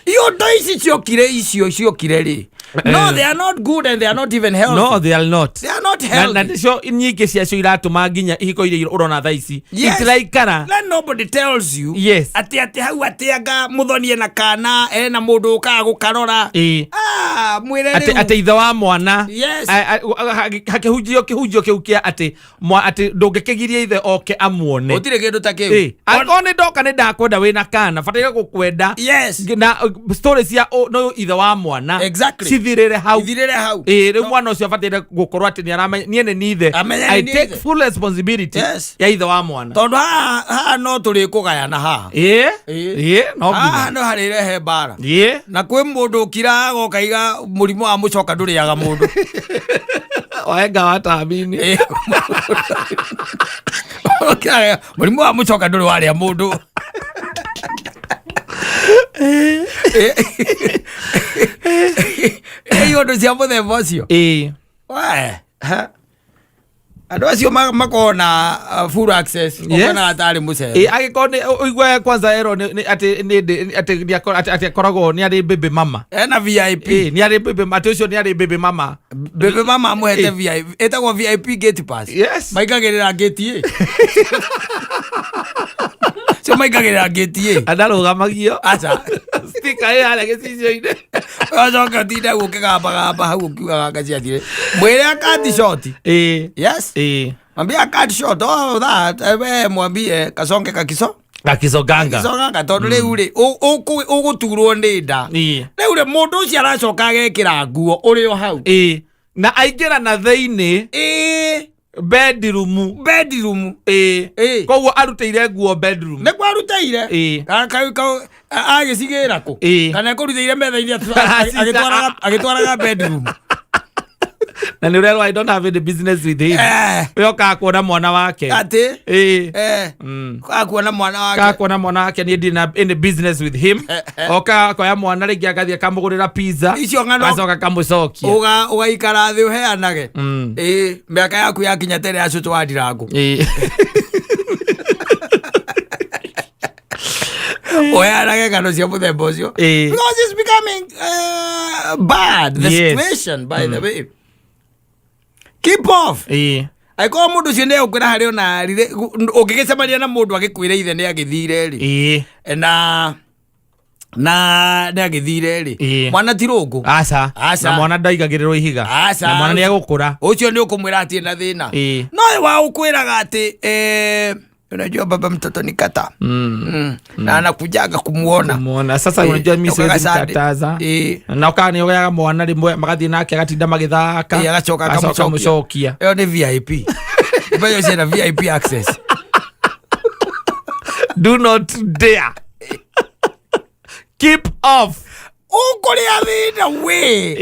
iondo ici ciokire, icio ciokire rĩ, no they are not good and they are not even healthy. No, they are not. They are not Na healthy. nĩcio nyingĩ ciacio iratũma nginya ihiko iria ũrona thaa ici itiraikara. Let nobody tells you atĩ atĩ hau atĩ anga mũthonie na kana ena mũndũ ũkaga gũkarora. Ah, mwĩre Atĩ rĩu. Atĩ ithe wa mwana hakĩhunjio kĩhunjio kĩu kĩa atĩ atĩ ndũngĩkĩgiria ithe oke amuone. Gũtirĩ kĩndũ ta kĩu. Angĩkorwo nĩ ndoka nĩ ndakwenda wĩna kana bataire gũkwenda. Na story cia no ithe wa mwana cithirĩre hau. Ithirĩre hau. Rĩu mwana ũcio abataire gũkorwo atĩ nĩ aramenya niĩ nĩ ni ithe. Amenye I nĩ niĩ take ithe. full responsibility ya ithe wa mwana. Tondũ haha no tũrĩkũgayana haha. No Haha nginya. no harĩrehe mbara. Na kwĩ mũndũ ũkiraga ũkaiga mũrimũ wa mũcoka ndũrĩaga mũndũ. Waenga wa tamini. Ũkiraga, mũrimũ wa mũcoka ndũrĩ warĩa mũndũ. Iũndũ cia mũthemba ũcio. We, ha. Andũ acio makoragwo na full access. Ũkonaga tarĩ mũcere. Angĩkorwo nĩ ũigue kwanza erwo atĩ nĩ ndĩ- atĩ nĩ atĩ akoragwo nĩ arĩ baby mama. Ena VIP. Nĩ arĩ baby, atĩ ũcio nĩ arĩ baby mama. Baby mama amũhete VIP, ĩtagwo VIP gate pass. Maingagĩrĩra gate ĩ. Cio maingagĩrĩra gate ĩ. Andarũgamagio. Aca. Sticker ĩ harĩa gĩcicio-inĩ. Ũcoke ũtinde hau ũkĩgambagamba hau ũkiugaga anga ciathire. Mwĩre akati short. Yes. Mwambie akati short. Oh, that. We mwambie kasonge kakiso. Gakisoganga. Kisoganga tondũ rĩu rĩ, ũgũturwo nĩ nda. Rĩu rĩ, mũndũ ũcio aracoka agekĩra nguo ũrĩ o hau. Na aingĩra na thĩinĩ. Bedroom. Bedroom. Koguo arutĩire nguo bedroom. Nĩguo arutĩire. Agĩcigĩra kũ? Kana ekũrutĩire metha-inĩ agĩtwaraga bedroom. Na nĩ ũrerwo I don't have any business with him. We okaga kuona mwana wake. Atĩ? Okaga kuona mwana wake. Okaga kuona mwana wake, niĩ ndirĩ na any business with him. Okaga akoya mwana rĩngĩ agathiĩ akamũgũrĩra pizza. Icio ng'ano Agacoka akamũcokia. Ũgaikara thĩ ũheanage. Mĩaka yaku yakinya tene ya cũcũ wa Ndirango. Ũheanage ng'ano cia mũthemba ũcio. Because it's becoming bad, the situation, by the way. Keep off. Angĩkorwo mũndũ ũcio nĩ egũkwĩra harĩ ona rire, ũngĩgĩcemania na mũndũ agĩkwĩra ithe nĩ agĩthire rĩ. Na nĩ agĩthire rĩ. Mwana ti rũngũ. Aca. Aca. Na mwana ndaigagĩrĩrwo ihiga. Aca. Na mwana nĩ egũkũra. Ũcio nĩ ũkũmwĩra atirĩ na thĩna. No ũyũ wa ũkwĩraga atĩ, unajua baba mtoto ni kata. Na anakujaga kumuona. Kumuona. Sasa unajua mimi siwezi Ukaga mkataza. Na ukaga nĩ oyaga mwana rĩmwe magathiĩ nake agatinda magĩthaka. Agacoka Agacoka akamũcokia. amũcokia. Ĩyo nĩ VIP. Mbeca icio na VIP access. Do not dare. Keep off. Ũkũrĩa thĩna we.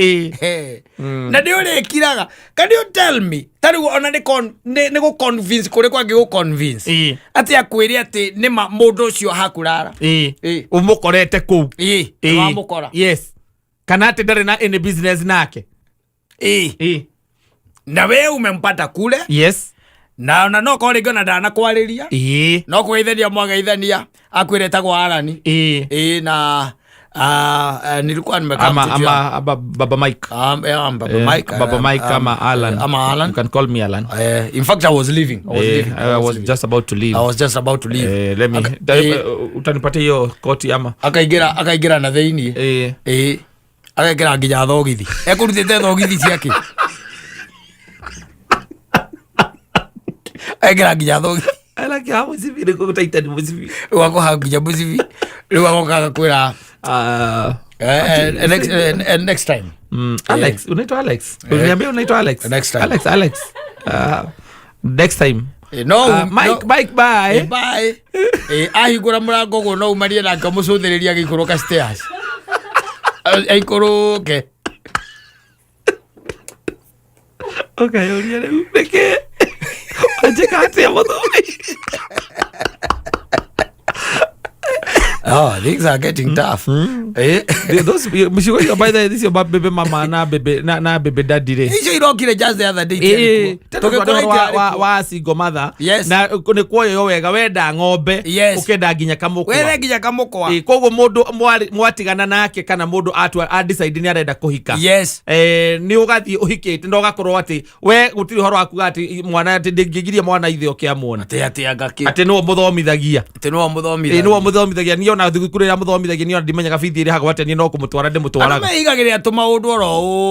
Na nĩ ũrĩkiraga. Can you tell me? Ta rĩu ona nĩ nĩ gũ convince kũrĩ kwangĩ gũ convince. Atĩ akwĩre atĩ nĩ ma mũndũ ũcio hakurara. Ũmũkorete kũu. Nĩ wamũkora. Yes. Kana atĩ ndarĩ na any business nake. Na we umempata kule. Yes. Na ona no korwo rĩngĩ ona ndanakwarĩria. No kũgeithania mwageithania akwĩre etagwo Alani. Na Nilikuwa nimekaa Ama mtutu ama Baba Mike. Yeah, Baba Mike. Baba Mike ama Alan. Ama Alan. You can call me Alan. In fact, I was leaving. I was leaving. I was leaving. just about to leave. I was just about to leave. Let me utanipatia hiyo koti ama Akaingĩra na thĩiniĩ. Ĩĩ, agekĩra nginya thogithi, ekũrutĩte thogithi ciake, agekĩra nginya thogithi. I like how mũcibi nĩ gũtaita nĩ mũcibi. Rĩu akũha nginya mũcibi, rĩu agoka agakwĩra next time. Alex, unaitwa Alex? Uliniambia unaitwa Alex. Next time. Alex, Alex. Next time. No, Mike, no. Mike, bye. Bye. Ahingũra mũrango ũguo no umarie nake, mũcũthĩrĩria agĩikũrũka stairs, aikũrũke. Ũkayũria rĩu nĩkĩ anjĩka atĩa mũthuri? Oh, things are getting tough. Those mcigo icio, by the way, icio baby mama na baby na baby daddy rĩ, Icio irokire just the other day. Tũgĩkora wa single mother. Na nĩ kuoyoyo wega, wenda ng'ombe, ũkenda nginya kamũkwa. Wethe nginya kamũkwa. Koguo mũndũ mwatigana nake kana mũndũ atua a decide nĩ arenda kũhika, nĩ ũgathiĩ ũhikĩte na ũgakorwo atĩ we gũtirĩ ũhoro wa kuga atĩ mwana, atĩ ndĩngĩgiria mwana ithe oke amuona. Atĩ atĩ anga kĩ? Atĩ nĩwe mũthomithagia. Atĩ nĩwe mũthomithagia. Nĩwe mũthomithagia. Niĩ ona thukuru ĩrĩa mũthomithagia, niĩ ona ndimenyaga bithi ĩrĩhagwo atĩa, niĩ no kũmũtwara Andũ ndĩmũtwaraga. meigagĩrĩra tũmaũndũ oro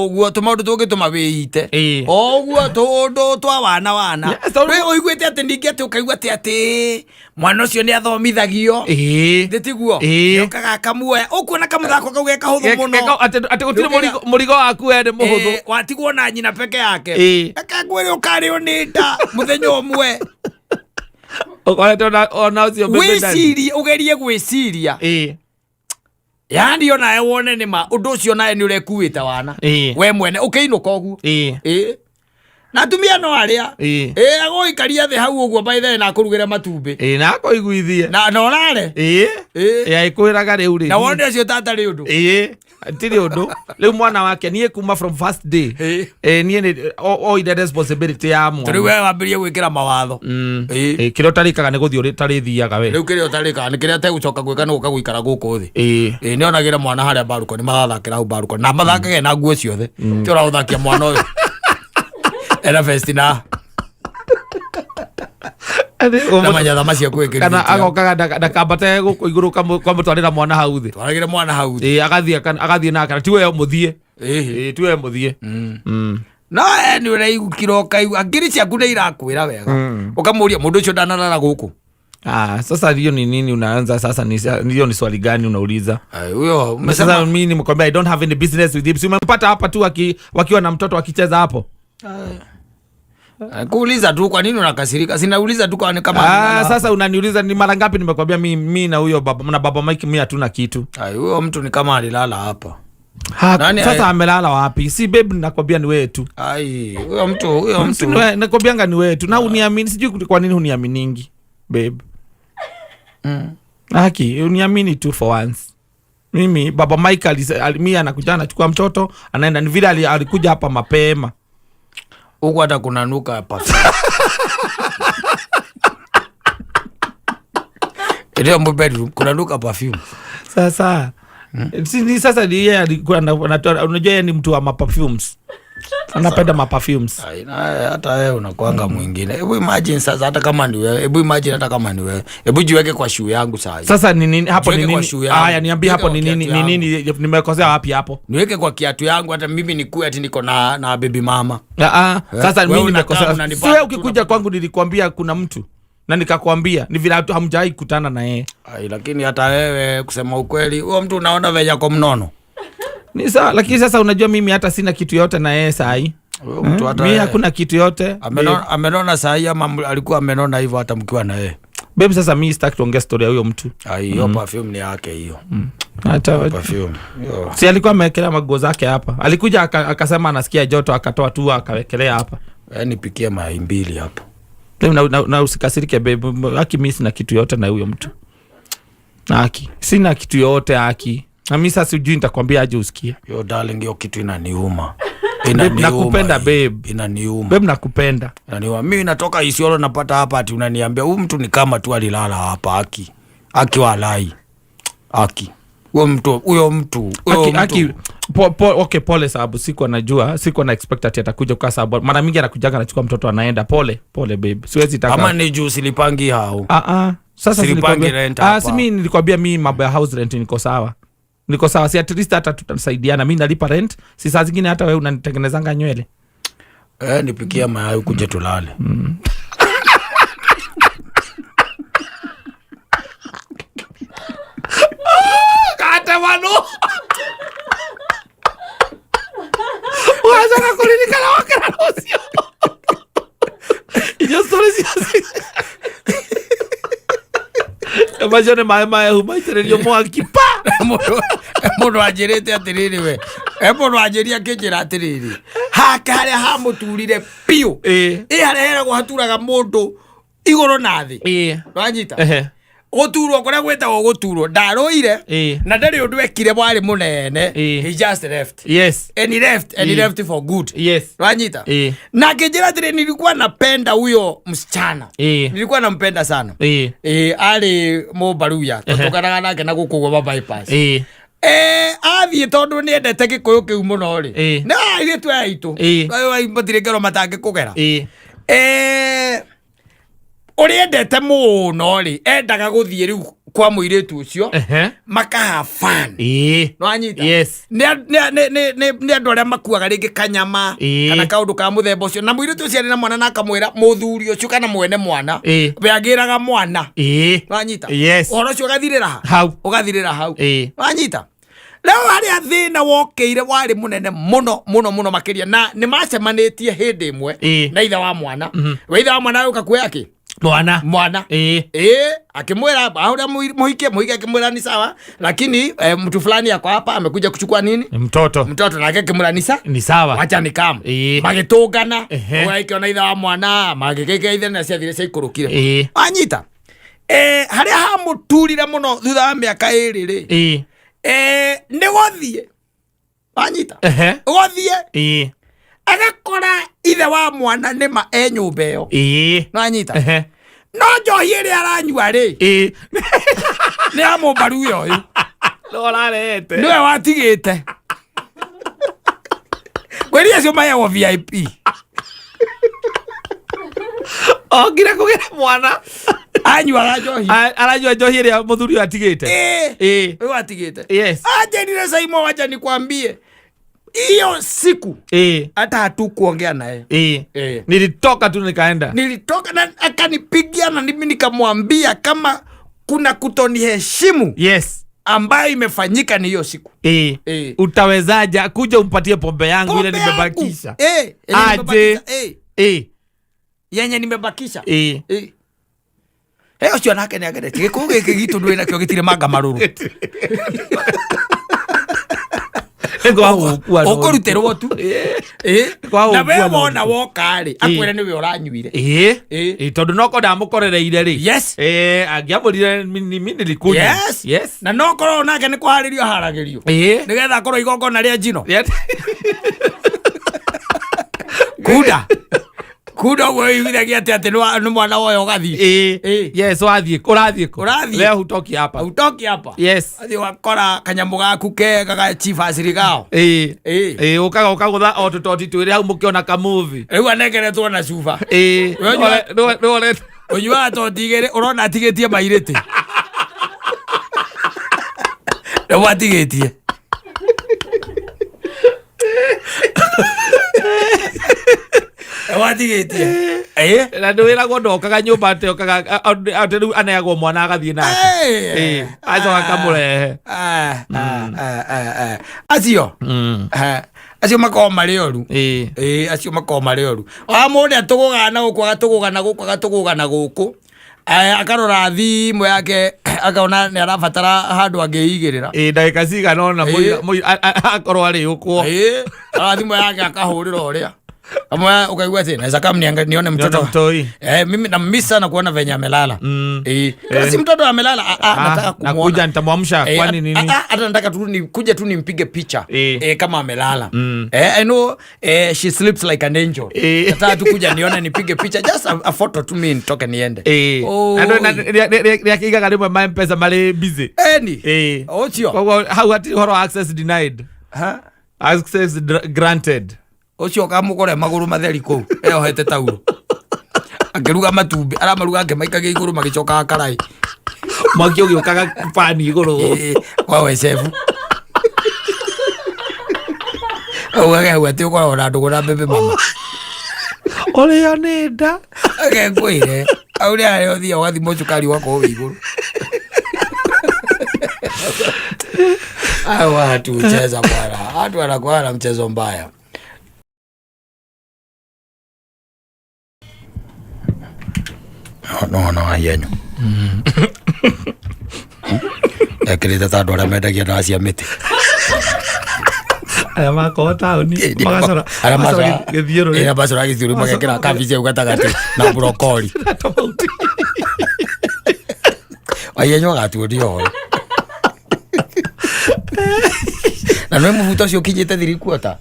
ũguo, tũmaũndũ tũngĩtũma wĩite o ũguo, tũũndũ twa wana wana. Yes, tondũ- We ũiguĩte atĩ ningĩ atĩ ũkaigua atĩ mwana ũcio nĩ athomithagio. Thĩ tiguo? Nĩokaga akamuoya, ũkuona kamũthako kau ge kahũthũ mũno. Atĩ gũtirĩ mũrigo waku we nĩ mũhũthũ. Watigwo na nyina peke yake. Reke ngwĩre, ũkarĩo nĩ nda mũthenya ũmwe. Ũkorete ona ũcio baby daddy. Wĩcirie, ũgerie gwĩciria, yani onawe wone nĩ ma ũndũ ũcio nawe nĩ ũrekuĩte wana we mwene ũkĩinũka ũguo. Na atumia no arĩa agũikaria thĩ hau ũguo, by the way, na akũrugĩre matumbĩ. Na akũiguithie. Na ũrare. Ĩkwĩraga rĩu rĩ Na wone ũcio tatarĩ ũndũ. Tirĩ ũndũ. Rĩu mwana wake, niĩ kuma from first day, niĩ nĩ oire responsibility ya Tondũ rĩu mwana. we wambĩrĩrie gwĩkĩra mawatho. Kĩrĩa ũtarĩkaga nĩ gũthiĩ ũtarĩthiaga we. Rĩu kĩrĩa ũtarĩkaga nĩ kĩrĩa ategũcoka gwĩka nĩ gũka gũikara gũkũ thĩ. Nĩonagĩre mwana harĩa mbarukoni, magathakĩra hau mbarukoni na mathakage na nguo ciothe. Ti ũragũthakia mwana ũyũ ena vesti na manyatha macio kwĩkĩrithĩtie. Kana agokaga ndakambate gũkũ igũrũ, kamũtwarĩra mwana hau thĩ. Twaragĩre mwana hau thĩ. Agathiĩ nake, ti we mũthiĩ. Ti we mũthiĩ. No nĩ ũraigukira, ũkaigua ngiri ciaku nĩ irakwĩra wega, ũkamũria mũndũ ũcio ndanarara gũkũ. Ah, sasa hiyo ni nini unaanza sasa? Ni hiyo ni swali gani unauliza? Ai, huyo Sasa umesema mimi nimekwambia I don't have any business with him. Si umempata hapa tu wakiwa na mtoto wakicheza hapo? Kuuliza tu, kwa nini unakasirika? Sinauliza tu kwani kama Ah, sasa unaniuliza ni mara ngapi nimekwambia mi na huyo baba, na Baba Mike, mi hatuna kitu. Ai, huyo mtu ni kama alilala hapa. Ha, Nani sasa amelala wapi? Si babe, nakwambia ni wewe tu. Ai, huyo Si mtu nakwambianga ni wewe tu na uniamini, sijui kwa nini huniaminingi, babe. Haki, uniamini tu for once. Mimi Baba Mike mi anakuja anachukua mtoto anaenda, ni vile alikuja hapa mapema. Huku hata kunanuka perfume. Ndio mu bedroom kunanuka perfume. Sasa si, ni sasa ni yeye alikuwa unajua yeye ni mtu wa maperfumes, anapenda maperfumes. Ai, na hata wewe unakuanga mwingine. Hebu imagine sasa hata kama ni wewe, hebu imagine hata kama ni wewe. Hebu jiweke kwa shoe yangu sasa. Sasa ni nini hapo, ni Jiweke kwa nini? shoe yangu. Haya, niambie hapo ni Jiweke kwa nini, kiatu ni nini nimekosea wapi hapo? Niweke kwa kiatu yangu, hata mimi nikue ati niko na baby mama. Ah, ah, sasa Wewe mimi unakaa nimekosea? unanipata Si wewe tu ukikuja kwangu nilikwambia kuna mtu na nikakwambia ni vile hamjawahi kutana na yeye. Ai, lakini hata wewe kusema ukweli, huo mtu unaona venye ako mnono. Ni sawa, lakini sasa unajua mimi hata sina kitu yote na yeye sahi. Huyo mtu hata Mimi yeye- hakuna kitu yote. Amenona sahi ama alikuwa amenona hivyo hata mkiwa na yeye? Babe, sasa mimi sitaki tuongee story ya huyo mtu. Ai, hiyo perfume ni yake hiyo. Hata Perfume. Hiyo. si alikuwa amewekelea maguo zake hapa. Alikuja akasema anasikia joto, akatoa tu akawekelea hapa. Nipikie mayai mbili hapo. Babe, na usikasirike babe, haki mimi sina kitu yote na huyo mtu. Haki. Sina kitu yote, haki. Na mimi sasa sijui nitakwambia aje usikie. Yo darling, hiyo kitu inaniuma. Babe, Inaniuma nakupenda hii. babe. Inaniuma. Babe, nakupenda. Inaniuma. Mimi natoka Isiolo napata hapa ati unaniambia huyu mtu ni kama tu alilala hapa, haki. Haki walai. Haki. Huyo mtu, huyo mtu, huyo Aki, mtu. aki, po, po, okay, pole sababu sikuwa najua, sikuwa na expect ati atakuja kwa sababu mara mingi anakujaga anachukua mtoto anaenda. Pole pole babe, siwezi taka. Ama ni juu silipangi hao. Ah, ah. Sasa Silipangi rent hapa. Si mi nilikwambia mi mambo ya house rent niko sawa, niko sawa. Si at least hata tutasaidiana, mi nalipa rent, si saa zingine hata wewe unanitengenezanga nywele. Eh, nipikia mayai kuje tulale. Kata mano wacoka kũririkana wakĩra rũciũ irio story ciaci macio nĩ maĩ mahehu maitĩrĩrio mwaki pa. Mũndũ anjĩrĩte atĩrĩrĩ, we e mũndũ anjĩria akĩnjĩra atĩrĩrĩ, hake harĩa hamũturire biũ, ĩ harĩa heragwo haturaga mũndũ igũrũ na thĩ. Wanyita? Gũturwo kũrĩa gwĩtagwo gũturwo, ndarũire na ndarĩ ũndũ ekire warĩ mũnene. He just left. And he left, and he left for good. Wanyita? Na akĩnjĩra atĩrĩ, nilikuwa napenda huyo msichana, nilikuwa nampenda sana. Ĩ arĩ mũmbaruya, tũtũkanaga nake na gũkũ ũguo ma bypass. Athiĩ tondũ nĩ endete gĩkũyũ kĩu mũno rĩ, nĩ airĩtu aya aitũ matirĩ ngero matangĩkũgera. Ũrĩa endete mũno rĩ, endaga gũthiĩ rĩu kwa mũirĩtu ũcio makaha fun. Nĩwanyita? Yes. Nĩ andũ arĩa makuaga rĩngĩ kanyama kana kaũndũ ka mũthemba ũcio, na mũirĩtu ũcio arĩ na mwana, na akamwĩra mũthuri ũcio kana mwene mwana we agĩraga mwana. Nĩwanyita? Yes. Ũhoro ũcio ũgathirĩra ha? Hau. Ũgathirĩra hau. Wanyita? Rĩu harĩa thĩna wokĩire warĩ mũnene mũno mũno mũno makĩria, na nĩ macemanĩtie hĩndĩ ĩmwe na ithe wa mwana. We ithe wa mwana agĩũka kuoya kĩ? Mwana. Mwana. Akimwira ahuria muhike muhike, akimwira ni sawa, lakini mtu fulani ako hapa amekuja kuchukua nini? Mtoto. Mtoto. Nake akimwira ni sa Ni sawa. Wacha ni kam magĩtũngana, ũgagĩkĩona ithe wa mwana magĩgĩka ithe na ciathire ciaikũrũkire. Wanyita? Harĩa hamũturire mũno thutha wa mĩaka 2 rĩ, nĩ gũthiĩ, wanyita? Gũthiĩ agakora ithe wa mwana nĩma e nyũmba ĩyo. Nĩwanyita? No njohi ĩrĩa aranyua rĩ, nĩ ya mũmbaruya ũyũ. No ũrarehete. Nĩwe watigĩte ngwĩria acio maheagwo VIP. Okire kũgĩra mwana. Anyuaga njohi. Aranyua njohi ĩrĩa mũthuri ũyũ atigĩte. Ũyũ atigĩte. Anjĩrire, "Saimo, wacha nikwambie, hiyo siku hata hatukuongea naye." Nilitoka tu nikaenda. Nilitoka na akanipigia, na mimi nikamwambia kama kuna kutoniheshimu ambayo imefanyika ni hiyo siku. Utawezaje kuja umpatie pombe yangu ile Pombe yangu. nimebakisha? Yenye Aje. nimebakisha. Yenye nimebakisha. Ũcio nake nĩ ageretie gĩkũyũ gĩkĩ gitũ ndũĩ nakĩo gĩtirĩ manga marũrũ. Nĩkwagũkua no. Ũkũrutĩrwo tu. Kwa Na we ũguo no. wona woka rĩ, akwĩre nĩwe ũranyuire. Tondũ noko ndamũkorereire rĩ, angĩamũrire mi nilikunywa. Na no korwo nake nĩ kũharĩrio aharagĩrio nĩgetha akorwo igongona rĩa njino. Kunda kunda ũguo wĩiguithagia atĩ nĩ mwana woyo ũgathiĩ. Yes, wathiĩ kũ? Ũrathiĩ kũ? Ũrathiĩ. Leo hutoki hapa. Hautoki hapa. Athiĩ ũgakora kanyamũ gaku kega ga chivasiri gao. Ũkaga ũkagũtha o tũtoti twĩrĩ hau mũkĩona kamuvi. Rĩu anengeretwo na cuba. We Nĩworete. Ũnyuaga toti igĩrĩ, ũrona atigĩtie mairĩtĩ rĩu atigĩtie. Rĩu atigĩtie. Na nĩ wĩragwo ndokaga nyũmba atĩ okaga atĩ rĩu aneagwo mwana agathiĩ nake. Acoka akamũrehe. Ah, ah, ah, ah, ah. Acio acio makoragwo marĩ oru. Acio makoragwo marĩ oru wa mũndũ atũgũgaga na gũkũ, agatũgũga na gũkũ, agatũgũga na gũkũ. Akarora thimũ yake akaona nĩ arabatara handũ angĩigĩrĩra. Ndagĩka cigana ũna akorwo arĩ ũkwo. Arora thimũ yake akahũrĩra ũrĩa Amwe ukaigua ati naweza kama nione mtoto. Mtoi. Eh, mimi nammiss sana kuona venye amelala. Eh, kama si mtoto amelala, nataka kumuona. Nakuja nitamwamsha. Eh, Kwani nini? Hata nataka tu kuja tu nimpige picha eh, kama amelala. Eh, I know, eh, she sleeps like an angel. Nataka tu kuja nione, nipige picha, just a photo tu, mimi nitoke niende. Oh. Rĩakĩigaga rĩmwe ma Mpesa marĩ busy. Eni. Ũcio. Koguo hau hatirĩ ũhoro wa access denied. Ha? Access granted. Ũcio ũkamũkore magũrũ matheri kũu eyohete tauro akĩruga matumbĩ, aramaruga akĩmaikagia igũrũ magĩcokaga karai. Mwaki ũgĩũkaga bani igũrũ. Eh, kwa wecebu ugage hau atĩ ũkoragwo na ndũgũ na mbembe mama. Ũrĩa nĩ nda. Ake ngwĩre au nĩ harĩa ũthiaga ũgathimwo cukari ũgakorwo wĩ igũrũ. Hao watu hucheza bwana, watu wanakuwa na mchezo mbaya. No ahianyu ekĩrĩte ta andũ arĩa mendagia ndawa cia mĩtĩ. Arĩa makorwo taũni magacora. Arĩa magacora gĩthiũrũrĩ. Ĩrĩa macora gĩthiũrũrĩ, magekĩra kabici hau gatagatĩ na brokoli. Tofauti. Wahianyu agatuonia ũhoro na nĩ mũbuto ũcio ũkinyĩte thirikuota.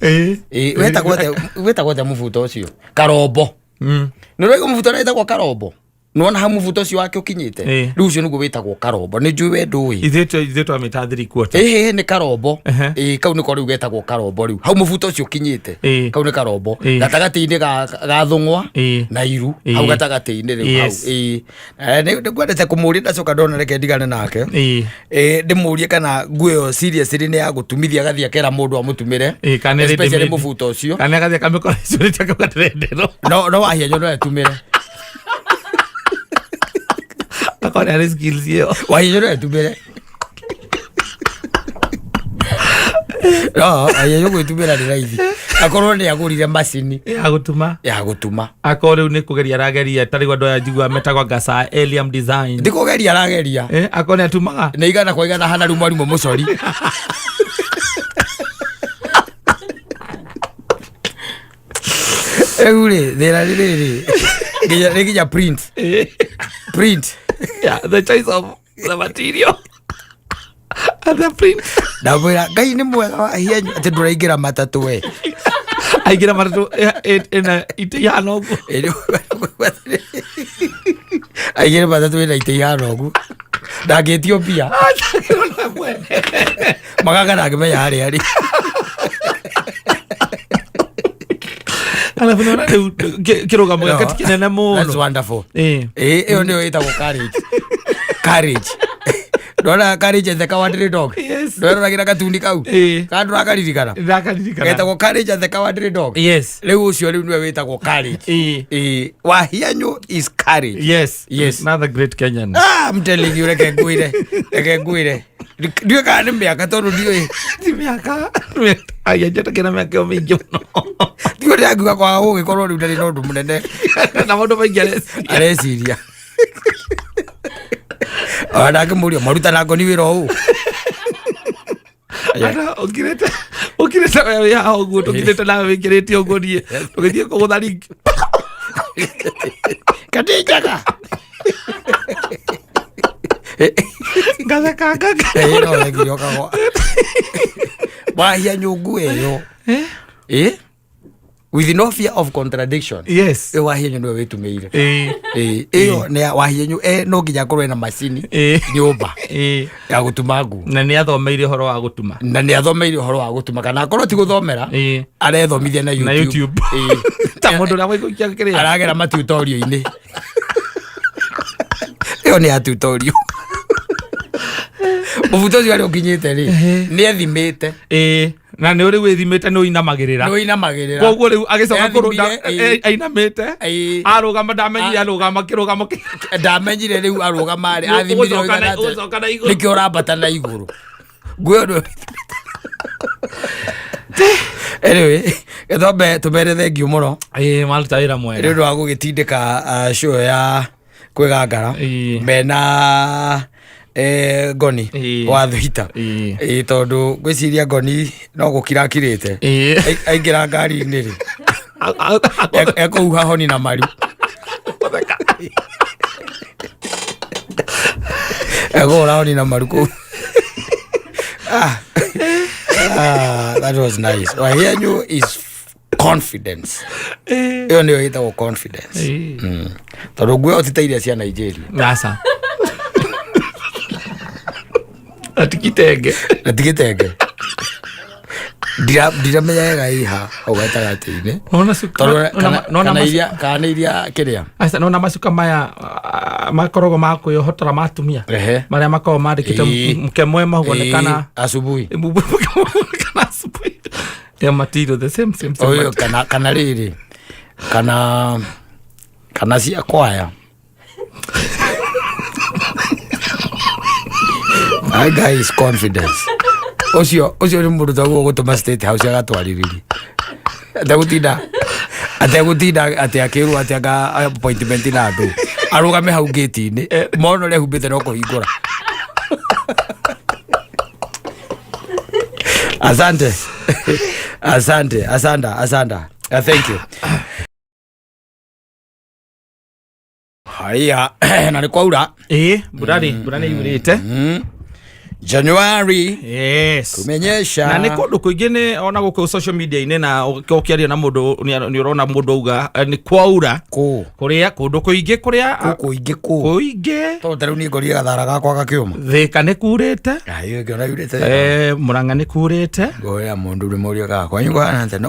Wĩtagwo atĩa mũbuto ũcio? Karombo. Nĩ ũraigua mũbuto ũrĩa wĩtagwo karombo? Nĩwona hau mũbuto ũcio wake ũkinyĩte? Rĩu ũcio nĩguo wĩtagwo karombo. Nĩ njũĩ we ndũĩ. Ithuĩ twamĩta thirikuota. Ĩhĩ, nĩ karombo. Ĩĩ, kau nĩko rĩu getagwo karombo. Rĩu hau mũbuto ũcio ũkinyĩte, kau nĩ karombo. Gatagatĩ-inĩ ga thũng'wa na iru, hau gatagatĩ-inĩ rĩu hau. Ĩĩ. Eh, nĩ ngwendete kũmũria, ndacoka ndona reke ndigane nake. Ĩĩ, ndĩmũrie kana nguo ĩyo seriously nĩ ya gũtumithia, agathiĩ akera mũndũ amũtumĩre. Kana nĩ Especially ready-made. mũbuto ũcio. Kana agathiĩ akamĩkora icũrĩte akauga ndĩrenda ĩno. No wahianyo no etumĩre. Akorwo nĩ arĩ skills ĩyo. Wahianyo no etumĩre, no wahianyo gwĩtumĩra nĩ raithi akorwo nĩ agũrire macini ya gũtuma. Ya gũtuma. Akorwo rĩu nĩ kũgeria arageria, ta rĩu andũ aya njiguaga metagwo Gasa Eliam Design. Ndikũgeria arageria. Eh, akorwo nĩ atumaga. Nĩ 100 kwa 100 hana rĩu mwarimũ mũcori. Rĩu rĩ, thĩna nĩ rĩrĩ, nĩ nginya print. Print. Yeah, the choice of the material and the print. Ndamwĩra Ngai nĩ mwega wahianyu atĩ ndũraingĩra matatũ we. Aingĩra matatũ ĩna itĩ ihana ũguo. Aingĩre matatũ ĩna itĩ ihana ũguo, ndangĩtio mbia, magaga ndangĩmenya harĩa arĩ. Alafu naona rĩu kĩrũgamo gĩake ti kĩnene That's mũno. wonderful. Eh. Ĩyo nĩyo ĩtagwo courage. Courage. Ndona Courage and the Cowardly Dog? Yes. Ndweroragĩra gatuni kau? Ĩĩ. Kana ndũrakaririkana? Ndakaririkana. Getagwo Courage and the Cowardly Dog. Yes. Rĩu ũcio rĩu nĩwe wĩtagwo Courage. Ĩĩ. Wahianyũ is courage. Yes. Yes. Another great Kenyan. Ah, I'm telling you, reke ngwĩre. Reke ngwĩre. Ndiũĩ kana nĩ mĩaka tondũ ndiũĩ. Ti mĩaka. Aya njetagĩra mĩaka ĩyo mĩingĩ mũno. Ndiũĩ ndĩrangiuga kwaga gũgĩkorwo rĩu ndarĩ na ũndũ mũnene na maũndũ maingĩ areciria. Areciria. Ona ndangĩmũria maruta ngoni wĩra ũũ. Ana ũkirĩte ũkirĩte we wĩ haha ũguo, tũkirĩte nawe wĩkĩrĩte ũguo, niĩ tũgĩthiĩ kũgũtha ringi. Kati njaga. Ngatheka ngaka. Ĩĩ, no wekire ũkagwa. Wahia nyũngũ ĩyo. Ĩ? With no fear of contradiction. Yes. Ĩyo wahianyũ nĩwe wĩtumĩire. Ĩĩ. Ĩĩ, ĩyo nĩ ya wahianyũ, no nginya akorwo ena macini nyũmba ya gũtuma nguo. Na nĩ athomeire ũhoro wa gũtuma. Na nĩ athomeire ũhoro wa gũtuma, kana akorwo ti gũthomera, arethomithia na Na YouTube. YouTube. Ĩĩ. Ta mũndũ ũrĩa waigũikia kĩrĩa. Aragera matutorio-inĩ. Ĩyo nĩ ya tutorial. Mũbuto ũcio harĩa ũkinyĩte rĩ, nĩ ethimĩte. Ĩĩ, na nĩ ũrĩ wĩthimĩte nĩ ũinamagĩrĩra. Nĩ ũinamagĩrĩra. Koguo rĩu agĩcoka kũrũnda Ethimire, ĩĩ. ainamĩte. Arũgama ndamenyire arũgama kĩrũgamo Ndamenyire rĩu arũgama rĩ Nĩ athimire ũgũcoka ũigana atĩa. ũgũcoka na igũrũ. Nĩkĩo ũrambata na igũrũ nguo ĩyo. Anyway, gĩthombe tũmere thengiũ mũno. Ĩĩ, maruta wĩra Nĩ mwega. ũndũ wa gũgĩtindĩka show ya kwĩgangara mena ngoni wa thwita. Ĩĩ, tondũ ngwĩciria ngoni no gũkira akirĩte. Aingĩra ngari-inĩ rĩ. Ekũhuha honi na maru. Ekũhũra honi na maru kũu. Ah. Ah, that was nice. Wahianyu is confidence. Ĩyo nĩyo ĩtagwo confidence. Tondũ nguo ĩyo ti ta iria cia Nigeria. Aca. Ati kitenge. Na ti gĩtenge. Ndiramenya wega ĩha hau gatagatĩ-inĩ. Nona cuka. Tondũ kana Nona kana macuka. iria kana nĩ iria kĩrĩa. Aca nona macuka maya makoragwo ma kwĩhotora ma atumia. Ehe. Marĩa makoragwo mandĩkĩte mke mwema huonekana Asubuhi. Huonekana asubuhi. Ya material the same same same. Ũyũ kana rĩrĩ kana cia kwaya. That guy is confidence. Ũcio nĩ mũndũ taguo gũtũma State House agatwarĩrĩrie. Ategũtinda atĩ akĩrwo atĩ anga appointment na andũ. Arũgame hau gate-inĩ, mona ũrĩa ehumbĩte no kũhingũra. Asante. Asante, asanda, asanda. Thank you. Haya, na nĩ kwaura. Ĩĩ, mbura rĩ, mbura nĩ yurĩte. January Yes. kumenyesha. Na nĩ kũndũ kũingĩ nĩ ona gũkũ social media-inĩ na ũkĩaria na mũndũ nĩ ũrona mũndũ auga nĩ kwaura. Kũ? Kũrĩa kũndũ kũingĩ kũrĩa Kũ kũingĩ kũ? Kũingĩ. Tondũ ta rĩu niĩ ngorire gathara gakwa gakĩũma. Thĩka nĩ kurĩte. Ayo ngĩona yurĩte. Mũrang'a nĩ kurĩte. Ngoya mũndũ ũrĩ mũria gakwa. Kwanyu kũhana atĩa? No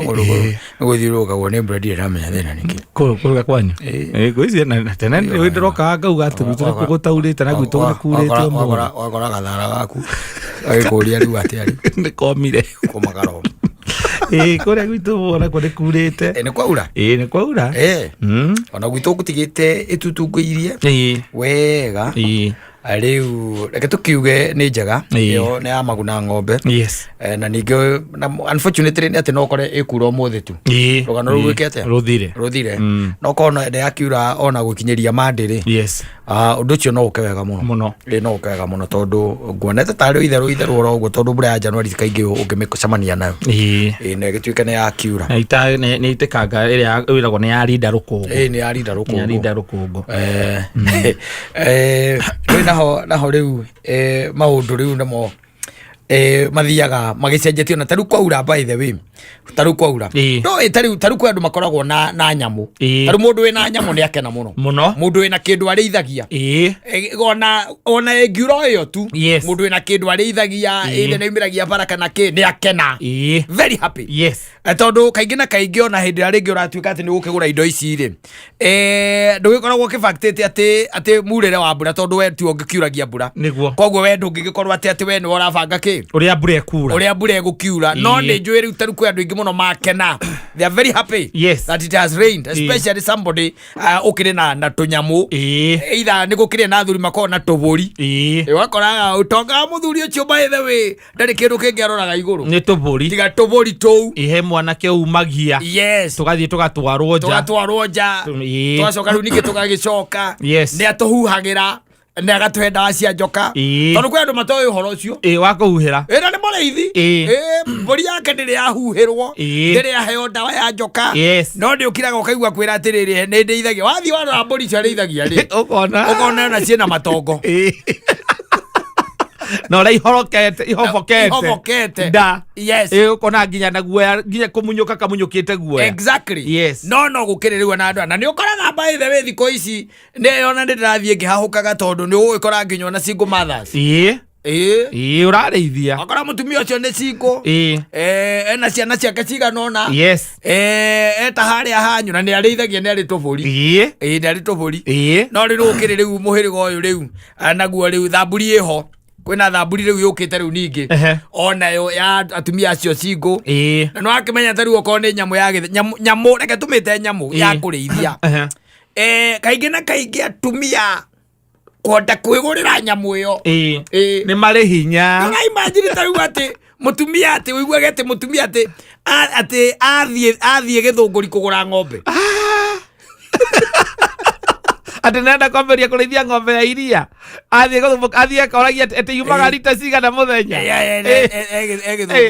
gũthiũrũrũkagwo nĩ mbura ndirĩ ndamenya thĩna nĩkĩ. Kũruga kwanyu? Ngwĩciria na tene nĩ ndĩrokaga ngauga atĩ gwitũ nĩkuo gũtaurĩte na gwitũ nĩ kurĩte ũmũthĩ. Wakora gathara gaku agĩkũria rĩu atĩa rĩu? Nĩ komire. Kũma karoma. Kũrĩa gwitũ onakuo nĩ kurĩte. Nĩ kwaura? Nĩ kwaura. Ona gwitũ gũtigĩte ĩtutungũirie wega. Rĩu reke tũkiuge nĩ njega. Ĩyo nĩ ya maguna ng'ombe. Yes. Na ningĩ na unfortunately nĩ atĩ no ũkore ĩkura ũmũthĩ tu. Rũgano rũu rwĩke atĩa? Rũthire. Rũthire. No korwo nĩ yakiura ona gũkinyĩria Monday rĩ. Yes. Ũndũ ũcio no ũke wega mũno. Mũno. Ĩĩ no ũke wega mũno tondũ nguonete tarĩ itherũ itherũ oro ũguo tondũ mbura ya January kaingĩ ũngĩmĩcemania nayo. Ĩĩ na ĩgĩtuĩke nĩ yakiura. Na nĩ itĩkanga ĩrĩa ĩragwo nĩ yarinda rũkũngũ. Ĩĩ nĩ yarinda rũkũngũ. Nĩ yarinda rũkũngũ. Rĩu naho rĩu maũndũ rĩu nĩmo mathiaga magĩcenjetio na tarĩu kwaura by the way. Tarĩu kwaura. No, tarĩu kwĩ andũ makoragwo na nyamũ. Tarĩu mũndũ wĩna nyamũ nĩ akena mũno. Mũno. Mũndũ wĩna kĩndũ arĩithagia. Ona ĩngiura ĩyo tu. Yes. Mũndũ wĩna kĩndũ arĩithagia, ĩrĩa nĩ aumĩragia bara kana kĩ, nĩ akena. Very happy. Yes. Tondũ kaingĩ na kaingĩ ona hĩndĩ ĩrĩa rĩngĩ ũratuĩka atĩ nĩ ũgũkĩgũra indo ici rĩ, ndũgĩkoragwo ũkĩbactĩte atĩ murĩre wa mbura tondũ we tiwe ũngĩkiuragia mbura. Nĩguo. Koguo we ndũngĩgĩkorwo atĩ we nĩwe ũrabanga kĩ? Ũrĩa mbura ĩkura. Ũrĩa mbura ĩgũkiura. No nĩ njũĩ rĩu tarĩu kwĩ andũ aingĩ mũno makena. They are very happy. Yes. That it has rained, especially somebody ũkĩrĩ na tũnyamũ. Either nĩ gũkĩrĩ na athuri makoragwo na tũbũri. Ũgakoraga ũtonga wa mũthuri ũcio by the way ndarĩ kĩndũ kĩngĩ aroraga igũrũ. Nĩ tũbũri. Tiga tũbũri tũu. Ihe mwanake umagia. Yes. Tũgathiĩ tũgatwarwo nja. Tũgatwarwo nja. Tũgacoka rĩu ningĩ tũgagĩcoka. Yes. Nĩ atũhuhagĩra. Nĩ agatũhe ndawa cia njoka. Tondũ kwĩ andũ matoĩ ũhoro ũcio. Wa kũhuhĩra. Na nĩ mũrĩithi. Mbũri yake ndĩrĩ yahuhĩrwo. Ndĩrĩ yaheo ndawa ya njoka. Yes. No nĩ ũkiraga ũkaigua kwĩra atĩrĩrĩ, nĩ ndĩithagia. Wathiĩ warora mbũri icio arĩithagia rĩ. Ũkona. Ũkona ona ciĩna matongo. Na ũrĩa ihorokete, ihobokete. Ihobokete. Nda. Yes. Ũkona nginya na guoya, nginya kũmunyũka kamunyũkĩte guoya. Exactly. Yes. No, no gũkĩrĩ rĩu ona andũ aya. Na nĩ ũkoraga by the way thikũ ici, nĩ ona nĩ ndĩrathiĩ ngĩhahũkaga tondũ nĩ ũgũgĩkora nginya ona single mothers. Ũrarĩithia. Wakora mũtumia ũcio nĩ single. Ena ciana ciake cigana ũna. Yes. Eta harĩa hanyu na nĩ arĩithagia nĩ arĩ tũbũri. Nĩ arĩ tũbũri. No rĩu ũkĩrĩ rĩu mũhĩrĩga ũyũ rĩu, naguo rĩu thamburi ĩho. Kwĩna thamburi rĩu yũkĩte rĩu ningĩ. Onayo ya atumia acio single. Na nĩ wakĩmenya ta rĩu okorwo nĩ nyamũ ya gĩthĩ, nyamũ, nyamũ, reke tũmĩte nyamũ ya kũrĩithia. Kaingĩ na kaingĩ atumia kũhota kwĩgũrĩra nyamũ ĩyo. Nĩ marĩ hinya. Nĩ ũraimagine ta rĩu atĩ mũtumia atĩ ũiguage atĩ mũtumia atĩ, atĩ athiĩ gĩthũngũri kũgũra ng'ombe. Atĩ nenda kwambĩrĩria kũrĩithia ng'ombe ya iria, athiĩ athiĩ akoragia atĩ yumaga rita cigana mũthenya.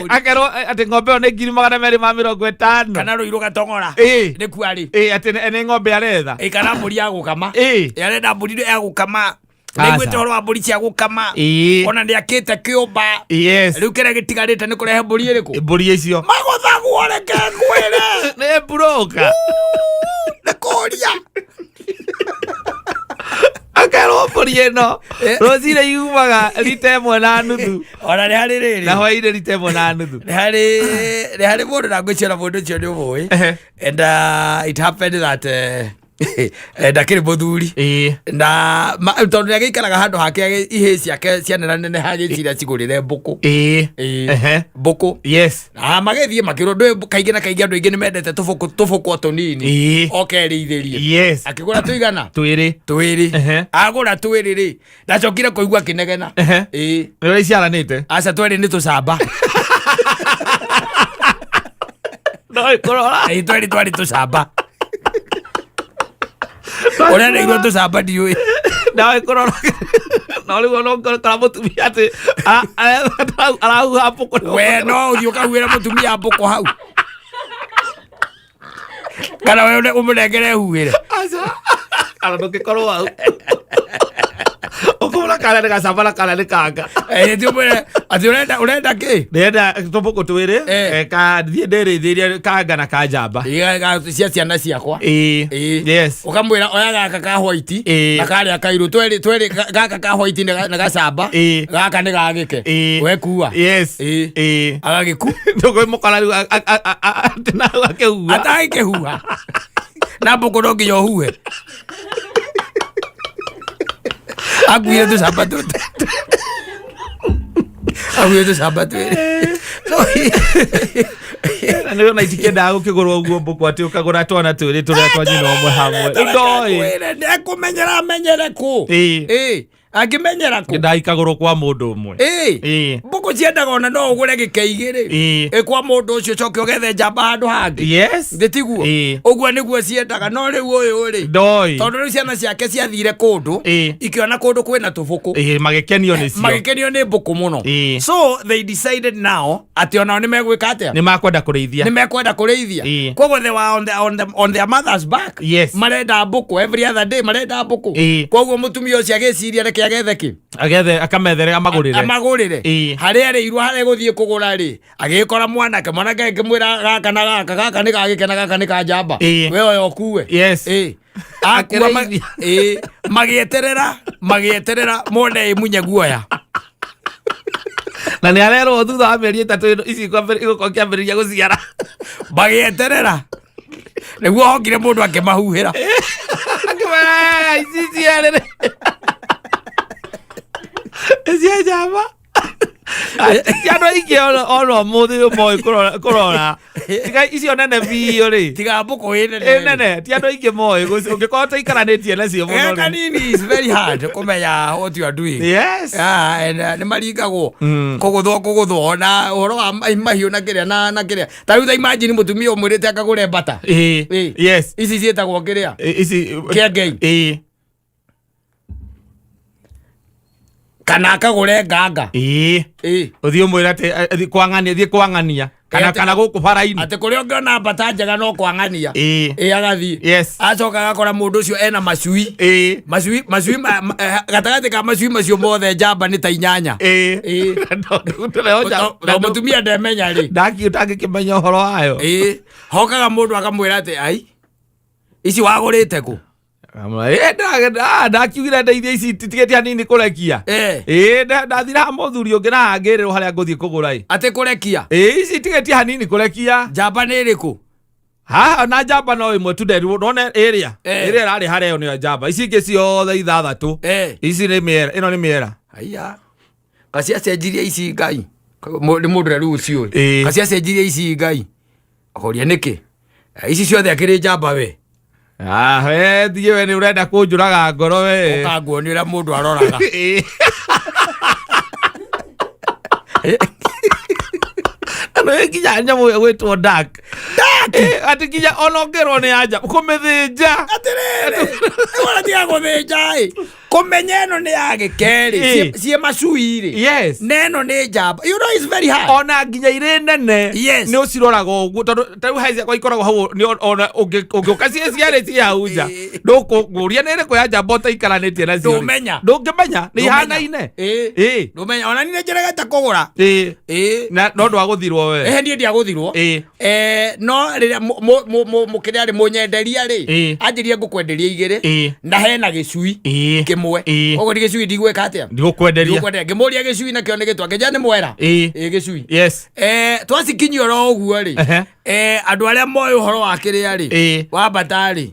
Akerwo atĩ ng'ombe ĩyo nĩ 250,000. Kana rũirũ gatong'ora. Nĩ kuarĩ. Atĩ nĩ ng'ombe aretha. Kana mbũri ya gũkama. Arenda mbũri ya gũkama. Naiguĩte ũhoro wa mbũri cia gũkama. Ona nĩ akĩte kĩũmba. Rĩu kĩrĩa gĩtigarĩte nĩ kũrehe mbũri ĩrĩkũ? Mbũri icio. Magũthagwo, reke ngwĩre. Nĩ mburoka. Nĩ kũria. Akerwo mbũri ĩno rũcinĩ yumaga rita 1.5. Ona nĩ harĩ rĩrĩ. Na hwainĩ rita 1.5. Nĩ harĩ mũndũ na ngwĩciria mũndũ ũcio nĩ ũmũĩ. And it happened that ndakĩrĩ mũthuri. Na tondũ nĩ agĩikaraga handũ hake, ihĩ ciake cianeranene agĩciria cigũrĩre mbũkũ. Mbũkũ. Na magĩthiĩ makĩrwo ndũĩ kaingĩ na kaingĩ andũ aingĩ nĩ mendete tũbũkũ tũbũkũ o tũnini. Oke rĩithĩrie. Akĩgũra tũigana? Twĩrĩ. Twĩrĩ. Agũra twĩrĩ rĩ, ndacokire kũigua akĩnegena. Nĩ ũrĩa iciaranĩte. Aca, twĩrĩ nĩ tũcamba. No ĩkũrora. Twĩrĩ twarĩ tũcamba. Ũrĩa ndaigua tũcamba ndiũĩ. Nawe kũrora no rĩu ona ũngĩkora mũtumia atĩ arahuha mbũkũ. We no ũthiĩ ũkahuĩra mũtumia mbũkũ hau, kana we ũmũnengere huhĩre? Aca, kana ndũngĩkorwo hau ũkũmũra kana nĩ gacamba na kana nĩ kanga. Ti ũmwĩre atĩ ũrenda kĩ? Ndĩrenda tũmbũkũ twĩrĩ. Ka thiĩ ndĩrĩithĩrie kanga na kanjamba. Cia ciana ciakwa. Ũkamwĩra oya gaka ka white na karĩa kairũ, twĩrĩ twĩrĩ, gaka ka white nĩ gacamba, gaka nĩ gagĩke. We kua. Agagĩku. Ndũkũmũkora rĩu atĩ nawe akĩhuha. Atagĩkĩhuha na mbũkũ no nginya ũhuhe, akuire tũcamba tũtũ, akuire tũcamba twĩrĩ. So, Na nĩ ona itikĩendaga gũkĩgũrwo ũguo mbũkũ atĩ ũkagũra twana twĩrĩ tũrĩa twa nyina ũmwe hamwe. Rĩu ndoĩ. Ekũmenyera amenyere kũ? Angĩmenyera kũ? Kĩendaga ikagũrwo kwa mũndũ ũmwe. Mbũkũ ciendaga ona no ũgũre gĩke igĩrĩ. Ĩ kwa mũndũ ũcio, ũcoke ũgethe njamba handũ hangĩ. Thĩ tiguo? Ũguo nĩguo ciendaga, no rĩu ũyũ rĩ, Ndoĩ. tondũ rĩu ciana ciake ciathire kũndũ, ikĩona kũndũ kwĩna tũbũkũ. Magĩkenio nĩcio. Magĩkenio nĩ mbũkũ mũno. So they decided now atĩ onao nĩ megwĩka atĩa? Nĩ makwenda kũrĩithia. Nĩ mekwenda kũrĩithia. Koguo they were on their mother's back. Marenda mbũkũ every other day, marenda mbũkũ. Koguo mũtumia ũcio agĩciria reke agethe kĩ? Agethe, akamethere, amagũrĩre. Amagũrĩre. Harĩa arĩirwo harĩa gũthiĩ kũgũra rĩ, agĩkora mwanake akĩmwĩra gaka na gaka, gaka nĩ gagĩke na gaka nĩ ka njamba. We oya ũkue. Akua Akĩrĩithia. Magĩeterera mone ĩmunye guoya. Na nĩ arerwo thutha wa mĩeri 3 ĩno ici igũkorwo ikĩambĩrĩria gũciara. Magĩeterera nĩguo hokire mũndũ akĩmahuhĩra. Akĩmera, "Ici cierĩ nĩ cia njamba." Ti andũ aingĩ ona ũmũthĩ ũyũ moĩ kũrora tiga icio nene biũ rĩ. Tiga mbũkũ ĩ nene. Ĩ nene, ti andũ aingĩ moĩ ũngĩkorwo ũtaikaranĩtie nacio mũno Ge rĩ. Kanini is very hard kũmenya what you are doing. Ah, and nĩ maringagwo kũgũthwo kũgũthwo ona ũhoro wa mahiũ na kĩrĩa na kĩrĩa, ta rĩu ta imagine mũtumia ũmwĩrĩte akagũre mbata. Ici ciĩtagwo kĩrĩa? Ici. Kĩengei. Kana akagũre nganga. Ũthiĩ ũmwĩre atĩ thiĩ kwang'ania, thiĩ kwang'ania kana kana gũkũ bara-inĩ. Atĩ kũrĩa ũngĩona mbata njega no kwang'ania. Ĩ agathiĩ. Acoka agakora mũndũ ũcio ena macui. Macui gatagatĩ ka macui macio mothe njamba nĩ ta 8. To mũtumia ndemenya rĩ. Ndaki ũtangĩkĩmenya ũhoro wayo. Hokaga mũndũ akamwĩra atĩ ai, ici wagũrĩte kũ? Ndakiugire ndeithia ici tigĩte hanini kũrekia. Ndathira ha mũthuri ũngĩ na hangĩrĩrwo harĩa ngũthiĩ kũgũra ĩ. Atĩ kũrekia? Ici tigĩtie hanini kũrekia. Njamba nĩ ĩrĩkũ? Haha na njamba no ĩmwe tu, nderirwo ndone ĩrĩa ĩrĩa ĩrarĩ harĩa, ĩyo nĩyo njamba, ici ingĩ ciothe ithathatũ ici nĩ mĩera, ĩno nĩ mĩera. Aya kaciacenjirie ici ngai. Nĩ mũndũ ũrĩa rĩu ũciũĩ. Kaciacenjirie ici ngai, akoria nĩkĩ ici ciothe akĩrĩ njamba we. Ah, we thiĩ, we nĩ ũrenda kũnjũraga ngoro we. Ũkanguonia ũrĩa mũndũ aroraga. Nĩ nginya nyamũ ĩyo gwĩtwo dark. Atĩ nginya ona ũngĩrwo nĩ anja kũmĩthĩnja. Atĩrĩrĩ, wona tiga gũthĩnja ĩ, kũmenya ĩno nĩ ya gĩkerĩ, ciĩ macui rĩ, na ĩno nĩ njamba, you know, it's very hard. Ona nginya irĩ nene, nĩ ũciroraga ũguo, tondũ ta rĩu hai ciakwa ikoragwo hau, nĩ ona ũngĩũka ciĩ ciarĩ ciĩ hau nja, ndũkũngũria nĩ ĩrĩkũ ya njamba ũtaikaranĩtie nacio rĩ. Ndũmenya. Ndũngĩmenya nĩ ihanaine. Ndũmenya, ona niĩ nĩ njeregete kũgũra. Na no ndwagũthirwo we. Niĩ ndiagũthirwo. No rĩrĩa mũkĩrĩa rĩ, mũnyenderia rĩ, anjĩrie ngũkwenderia igĩrĩ, na hena gĩcui kĩmwe. Koguo ndi gĩcui ndigwĩka atĩa? Ndigũkwenderia. Ndigũkwenderia. Ngĩmũria gĩcui nakĩo nĩ gĩtwa, ngĩnjĩra nĩ mwera. Ĩ, gĩcui. Twacikinyia oro ũguo rĩ, andũ arĩa moĩ ũhoro wa kĩrĩa rĩ, wa mbata rĩ,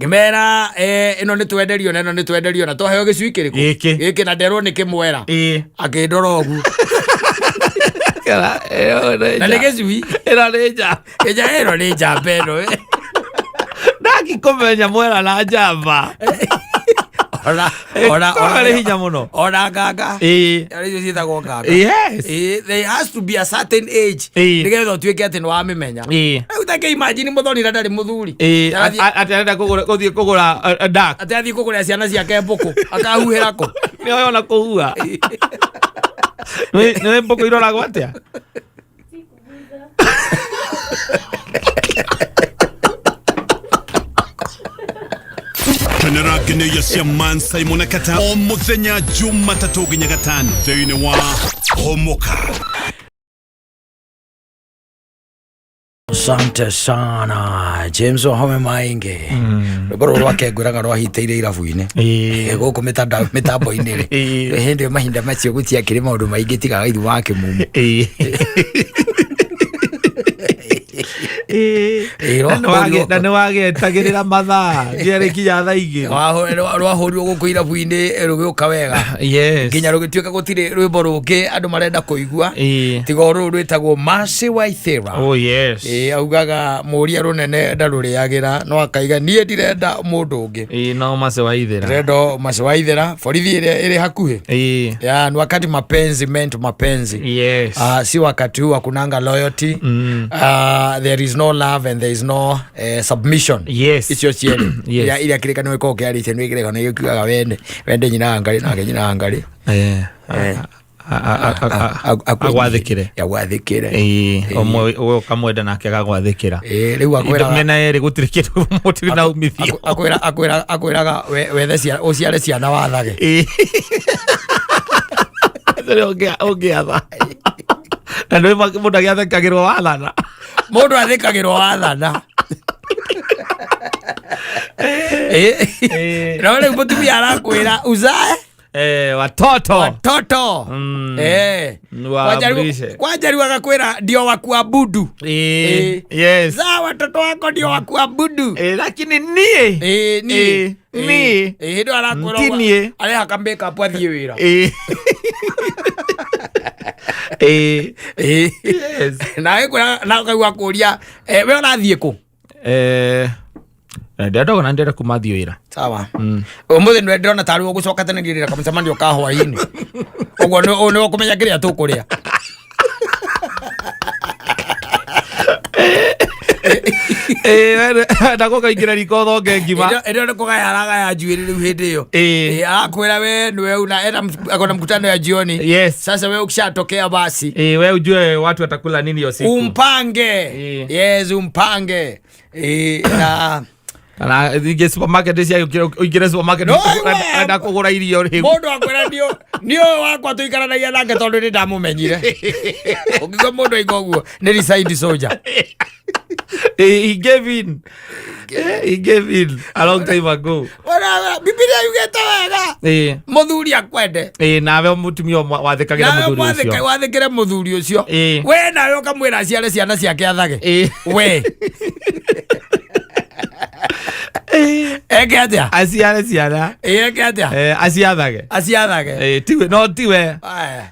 ngĩmera, ĩno nĩ twenderio na ĩno nĩ twenderio, na twaheo gĩcui kĩrĩkũ? Gĩkĩ. Gĩkĩ, na nderwo nĩ kĩmwera. Akĩndora ũguo. Ĩyo Na nĩ gĩcui. Ĩno nĩ njamba. Kĩnja ĩno nĩ njamba ĩno. Ndaki kũmenya mwera na njamba. Ona ona Korwo nĩ hinya mũno. Ona nganga. Arĩa icio ciĩtagwo nganga. There has to be a certain age nĩgetha ũtuĩke atĩ nĩ wamĩmenya. Rĩu ta imagine mũthoni na ndarĩ mũthuri. Atĩ arenda gũthiĩ kũgũra duck. Atĩ athiĩ kũgũrĩra ciana ciake mbũkũ, akahuhĩra kũ? Nĩ oĩ ona kũhua. Nĩ mbũkũ iroragwo atĩa? Kenera ngenyeia cia Man Simon Kata o muthenya Jumatatũ nginya gatano thĩinĩ wa Homoka. Asante sana James Wahome Maingi. Rwĩmbo rũrũ rwake ngwĩraga rwahitĩire irabu-inĩ. Gũkũ mĩtambo-inĩ rĩ, hĩndĩ ĩyo mahinda macio gũtiakĩrĩ maũndũ maingĩ tiga gaithi wa kĩmumu. Na nĩ wagetagĩrĩra mathaa nginya rĩkinya thaa 2. Rwahũrirwo gũkũ irabu-inĩ rũgĩũka wega, nginya rũgĩtuĩka gũtirĩ rwĩmbo rũngĩ andũ marenda kũigua tiga o rũrũ rwĩtagwo Mercy Waithera. Oh yes. Augaga mũria rũnene ndarũrĩagĩra, no akaiga niĩ ndirenda mũndũ ũngĩ. No Mercy Waithera. Ndĩrenda Mercy Waithera, borithi ĩrĩa ĩrĩ hakuhĩ. Ya, ni wakati mapenzi meant mapenzi. Si wakati huu hakunanga loyalty. There is no love and there is no submission. Icio cierĩ iria kĩrĩkanĩro gĩkoragwo kĩarĩtie nĩ kĩrĩkanĩro gĩkiugaga wende wende nyina wa Ngai nake nyina wa Ngai Agwathĩkĩre. Agwathĩkĩre. Ũmwe we ũkamwenda nake agagwathĩkĩra. Rĩu akwĩraga mĩena yerĩ gũtirĩ kĩndũ, gũtirĩ na umithio. Akwĩraga wethe ciana, ũciare ciana, wathage. Ũrĩa ũngĩatha na nĩ mũndũ agĩathĩkagĩrwo wathana. Mũndũ athĩkagĩrwo wathana. No rĩu mũtumia arakwĩra uzae Watoto. Watoto. Waamrishe. Kwanja rĩu agakwĩra ndio wakuabudu. Zaa watoto wako ndio wakuabudu. Lakini niĩ Niĩ. Niĩ. Hĩndĩ ĩyo arakwĩra Ti ũguo, niĩ. arehaka makeup athiĩ wĩra. Na agĩkwĩra na ũkaigua kũria, we ũrathiĩ kũ? Ndĩrenda na ndĩrenda kuma thiĩ wĩra. Sawa, ũmũthĩ nĩ ndĩrona tarĩ ũgũcoka tene, niĩ ndĩna kamũcemanio ka hwaĩ-inĩ, ũguo nĩ ũkũmenya kĩrĩa tũkũrĩa. Ndagũka ingĩra riko thonge ngima. Ĩndĩ ĩyo nĩ kũgaya aragaya njuĩrĩ rĩu hĩndĩ ĩyo. Arakwĩra we nĩwe una ena akona mkutano ya jioni. Sasa we ukishatokea basi We ujue watu watakula nini hiyo siku. Umpange. Yes, umpange. Na Kana ingĩ supermarket cia ũingĩre supermarket No, we- enda kũgũra irio rĩu. Mũndũ akwĩra nĩo wakwa tũikaranagia nake tondũ nĩ ndamũmenyire. Ũngĩigua mũndũ aiga ũguo nĩ resigned soldier. He gave in. He gave in a long time ago. Ona Bibilia yugĩte wega, mũthuri akwende. Nawe mũtumia wathĩkagĩra Nawe mũthuri ũcio. Wathĩkĩre mũthuri ũcio. We nawe ũkamwĩra aciare ciana ciake athage. We eke atĩa? Aciare ciana. Eke atĩa? Aciathage. Aciathage. Tiwe, no tiwe. Aya.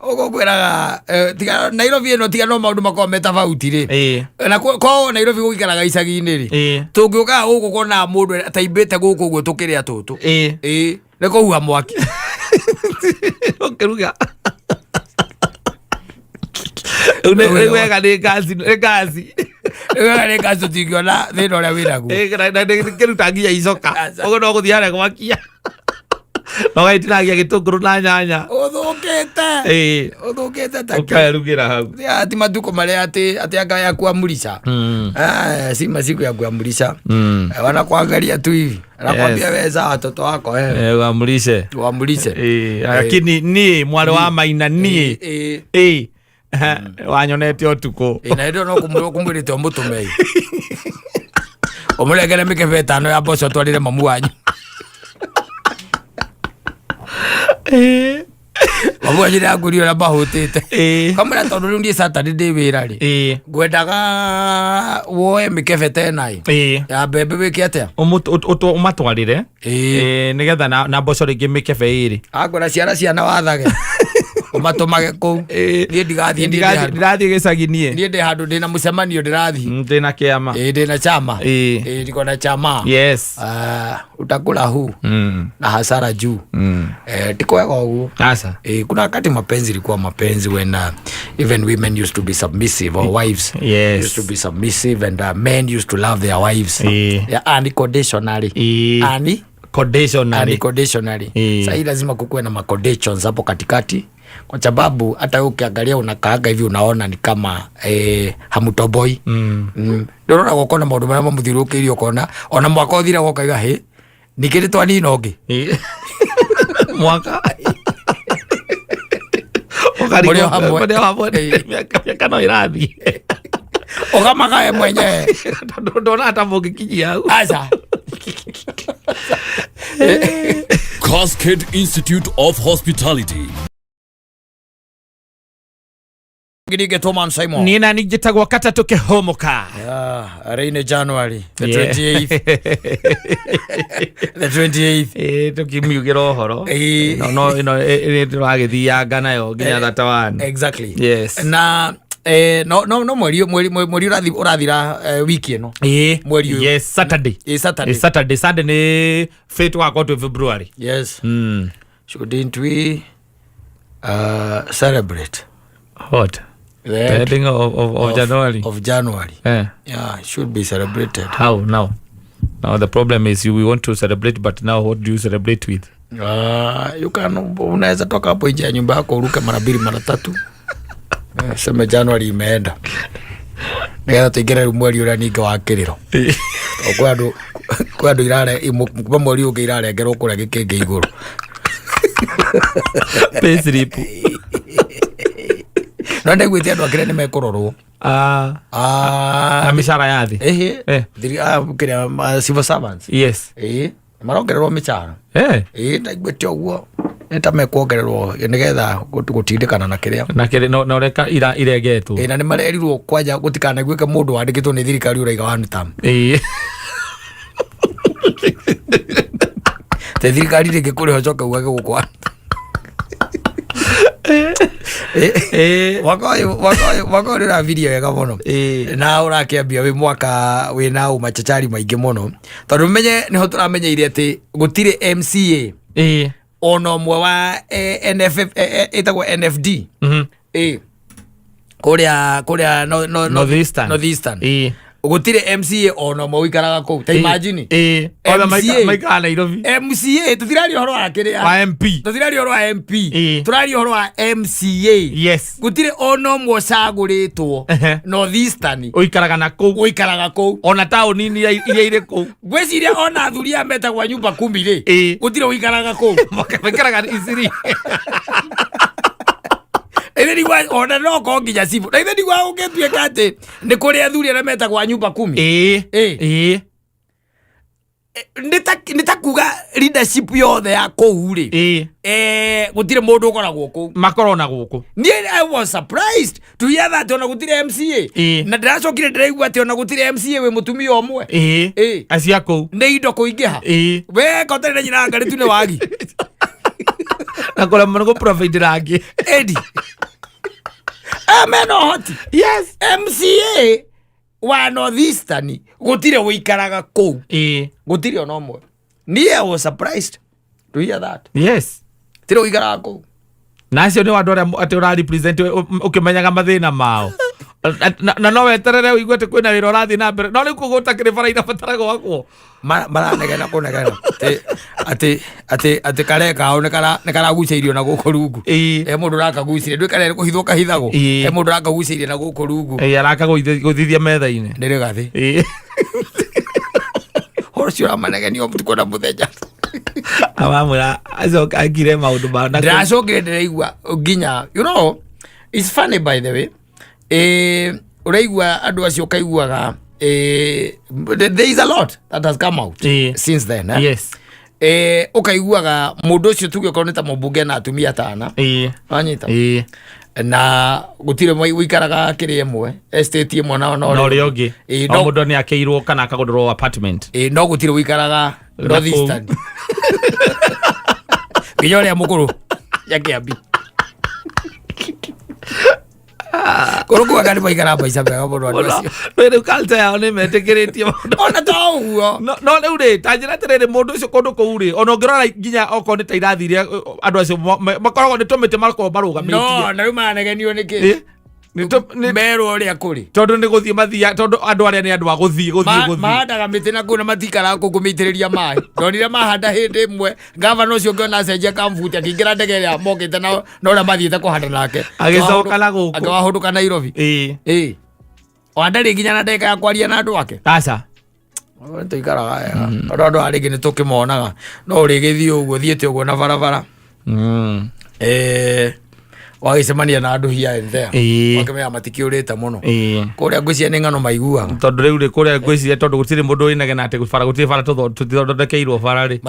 Ũguo kwĩraga, tiga Nairobi ĩno, tiga no maũndũ makoragwo me tofauti rĩ. Na ko Nairobi gũikaraga icagi-inĩ rĩ, tũngĩũkaga gũkũ konaga mũndũ ataimbĩte gũkũ ũguo tũkĩrĩa tũtũ. Nĩ kũhuha mwaki. Ũkĩruga. Rĩu rĩu wega nĩ ngaci, nĩ ngaci. Wega nĩ ngaci, tũtingĩona thĩna ũrĩa wĩnaguo. Na kĩruta nginya icoka. Aca. Ũguo no gũthiĩ harĩa gwakia na ũgagĩtinangia gĩtũngũrũ na nyanya. Ũthũkĩte. Ũthũkĩte ta kĩ. Ũkarugĩra hau. Ti matukũ marĩa atĩ anga ya kuamurisha. Ah, si masiku ya kuamurisha. Wanakuangalia tu hivi, anakwambia, "Weza watoto wako wewe." Uamrishe. Uamurishe. Lakini niĩ mwarĩ wa maina niĩ wanyonete ũtukũ. Na ĩndĩ no kũmwĩrĩte ũmũtũme ũmũrengere mĩkebe 5 ya mboco twarĩre mamu wanyu. Mamu wanyu nĩangũrio ũrĩa mahũtĩte. Kamwĩra tondũ rĩu niĩ Saturday ndĩ wĩra rĩ, ngwendaga woe mĩkebe ta ĩna ya mbembe wĩke atĩa? Ũmatwarĩre. Nĩgetha na mboco rĩngĩ mĩkebe 2. Akwĩra ciana wathage ũmatũmage kũu, niĩ ndigathiĩ, niĩ ndĩ handũ- Ndirathiĩ gĩcagi niĩ. Niĩ ndĩ handũ ndĩna mũcemanio ndĩrathiĩ. Ndĩna kĩama. Ndĩna chama. Niko na chama. Ah, utakula huu na hasara juu. Ti kwega ũguo. Aca. Kuna wakati mapenzi ilikuwa mapenzi when even women used to be submissive or wives used to be submissive and men used to love their wives, yeah, unconditionally. Ani Conditionally. Unconditionally. Sahii lazima kukuwe na maconditions hapo katikati kwa sababu hata wewe ukiangalia unakaaga hivi unaona ni kama hamutoboi. Ndĩrona gũkona maũndũ marĩa mamũthiũrũrũkĩirie, ũkona ona mwaka ũthira ũkaiga hĩ ningĩ nĩ twanina ũngĩ. Mwaka. Mũrĩ o hamwe. Mũrĩ o hamwe. Mĩaka no ĩrathiĩ. Ũkamakae mwenyewe. Tondũ ndona ta mũngĩkinyia hau. Aca. Cascade Institute of Hospitality. Ngirige Thomas Simon. Niĩ nani njĩtagwo Katatũ Kĩhũmũka. Yeah, rainy January the 28th, the 28th. Tũkimiugĩra ũhoro. No ĩno tũragĩthianga nayo nginya 31. Exactly. Yes. Na no mweri ũrathira wiki ĩno. Mweri ũyũ. Yes, Saturday. Saturday. Saturday. Sunday nĩ tũgakorwo twĩ February. Yes. Shouldn't we celebrate What? the The ending of January. Of January. Yeah, should be celebrated. How now? Now the problem is we want to celebrate, but now what do you celebrate with? You can, unaweza toka hapo nje ya nyumba yako uruke mara mbili mara tatu. Seme January imeenda nigetha tũingĩre rĩu mweri ũrĩa ningĩ wa kĩrĩro. Tondũ kwĩ andũ kuma mweri ũngĩ irarengerwo kũrĩa gĩkĩngĩ igũrũ. Payslip. No ndaiguĩte andũ akĩrĩa nĩ mekũrorwo. Ah, Ah, na mĩcara ya thĩ. Ĩhĩ. Kĩrĩa civil servants. Ĩĩ, marongererwo mĩcara. Ĩĩ, ndaiguĩte ũguo nĩ ta mekuongererwo nĩgetha gũtindĩkana na kĩrĩa. Na kĩrĩ no na ũreka ira irengetwo. Ĩĩ, na nĩ marerirwo kwanja gũtikanaiguĩke mũndũ wandĩkĩtwo nĩ thirikari ũraiga one term. Te thirikari rĩngĩ kũrĩha ũcoke ugage gũkũ. Mwaka ũyũ nĩ ũrambirie wega mũno. Na ũrakĩambia wĩ mwaka wĩna ũmachachari maingĩ mũno tondũ menye nĩho tũramenyeire atĩ gũtirĩ MCA ona ũmwe wa NFF, ĩtagwo NFD. Kũrĩa no, Northeastern. Northeastern. Gũtirĩ MCA ona ũmwe ũikaraga kũu, ta imagine. Othe MCA. maikaraga Nairobi. MCA, tũtiraria ũhoro wa kĩrĩa Wa MP. Tũtiraria ũhoro wa MP. Tũraria ũhoro wa MCA. Gũtirĩ ona ũmwe ũcagũrĩtwo Northeastern Ũikaraga na kũu. Ũikaraga kũu. Ona taũni-inĩ iria irĩ kũu. Ngwĩciria ona athuri aya metagwo a nyumba kumi rĩ, gũtirĩ ũikaraga kũu. Maikaraga Isiri. Ithe nigua ona no korwo nginya cibũ na ithe nigua gũgĩtuĩka atĩ nĩ kũrĩ athuri arĩa metagwo a nyumba kumi. Nĩ ta kuga leadership yothe ya kũu rĩ, gũtirĩ mũndũ ũkoragwo kũu. Makorwo na gũkũ. Niĩ I was surprised to hear that ona gũtirĩ MCA. Na ndĩracokire ndĩraigua atĩ ona gũtirĩ MCA wĩ mũtumia ũmwe. Acia kũu. Nĩ indo kũingĩha. We kotarĩ na nyina ngarĩ tu nĩ wagi. Na kũremwo nĩ gũprovide angĩ. Edi aya mena ũhoti. MCA wa Northeastern gũtirĩ ũikaraga kũu. Gũtirĩ ona ũmwe. Niĩ I was surprised to hear that. Tirĩ ũikaraga kũu. Na acio nĩ andũ arĩa atĩ ũra represent ũkĩmenyaga mathĩna mao na no weterere ũigue atĩ kwĩna wĩra ũrathiĩ na mbere, no rĩu kũu gũtakĩrĩ bara irabatara gwakwo. Maranegena kũnegena atĩ atĩ atĩ kare kao nĩ karagucĩirio na gũkũ rungu. He mũndũ ũrakagucĩria, ndũĩ kare kũhithwo kahithagwo. He mũndũ ũrakagucĩirie na gũkũ rungu. Ĩĩ, arakagũithithia metha-inĩ. Nĩ rĩgathĩ. Ũhoro ũcio ũramanegenio ũtukũ na mũthenya. Amamwĩra acoka akire maũndũ ma na Ndĩracokire ndĩraigua nginya, it's funny, by the way, ũraigua andũ acio ũkaiguaga, there is a lot that has come out since then, eh? Ũkaiguaga mũndũ ũcio, tuge okorwo nĩ ta mũmbunge na atumia atana. Wanyita? Ĩĩ. Na gũtirĩ ũikaraga kĩrĩa ĩmwe, estate ĩmwe na na ũrĩa ũngĩ. O mũndũ nĩ akĩirwo kana akagũrĩrwo apartment. Ĩĩ, no gũtirĩ ũikaraga Na North kũu. Eastern, nginya ũrĩa mũkũrũ ya Kĩambi kũrũ kuaga nĩ maikara maica mega mũno andũ acio. No rĩu culture yao nĩ metĩkĩrĩtie maũndũ. Ona to ũguo. No rĩu rĩ, ta njĩra atĩrĩrĩ, mũndũ ũcio kũndũ kũu rĩ, ona ũngĩrora nginya okorwo nĩ ta irathi iria andũ acio makoragwo nĩ tũmĩtĩ makoragwo marũgamĩtie. No na rĩu maranegenio nĩkĩ? Ĩ, Merwo ũrĩa kũrĩ. Tondũ nĩ gũthiĩ mathia, tondũ andũ arĩa nĩ andũ a gũthiĩ gũthiĩ gũthiĩ. Mahandaga mĩtĩ na kũu na matikaraga kũu kũmĩitĩrĩria maĩ. Ndonire mahanda hĩndĩ ĩmwe, gavana ũcio ngĩona acenjia kambuti, akĩingĩra ndege ĩrĩa mokĩte na ũrĩa mathiĩte kũhanda nake. Agĩcoka na gũkũ. Akĩwahũndũka Nairobi. Ĩĩ, ona ndarĩ nginya na ndagĩka ya kwaria na andũ ake. Aca. Tũikaraga wega tondũ andũ aya rĩngĩ nĩ tũkĩmonaga, no ũrĩgĩthiĩ ũguo thiĩte ũguo na barabara, wagĩcemania na andũ here and there, wakĩmenya matikĩũrĩte mũno. Kũrĩa ngwĩciria nĩ ng'ano maiguaga. Tondũ rĩu rĩ, kũrĩa ngwĩciria tondũ gũtirĩ mũndũ wĩnegena atĩ bara gũtirĩ bara, tũtithondekeirwo bara rĩ.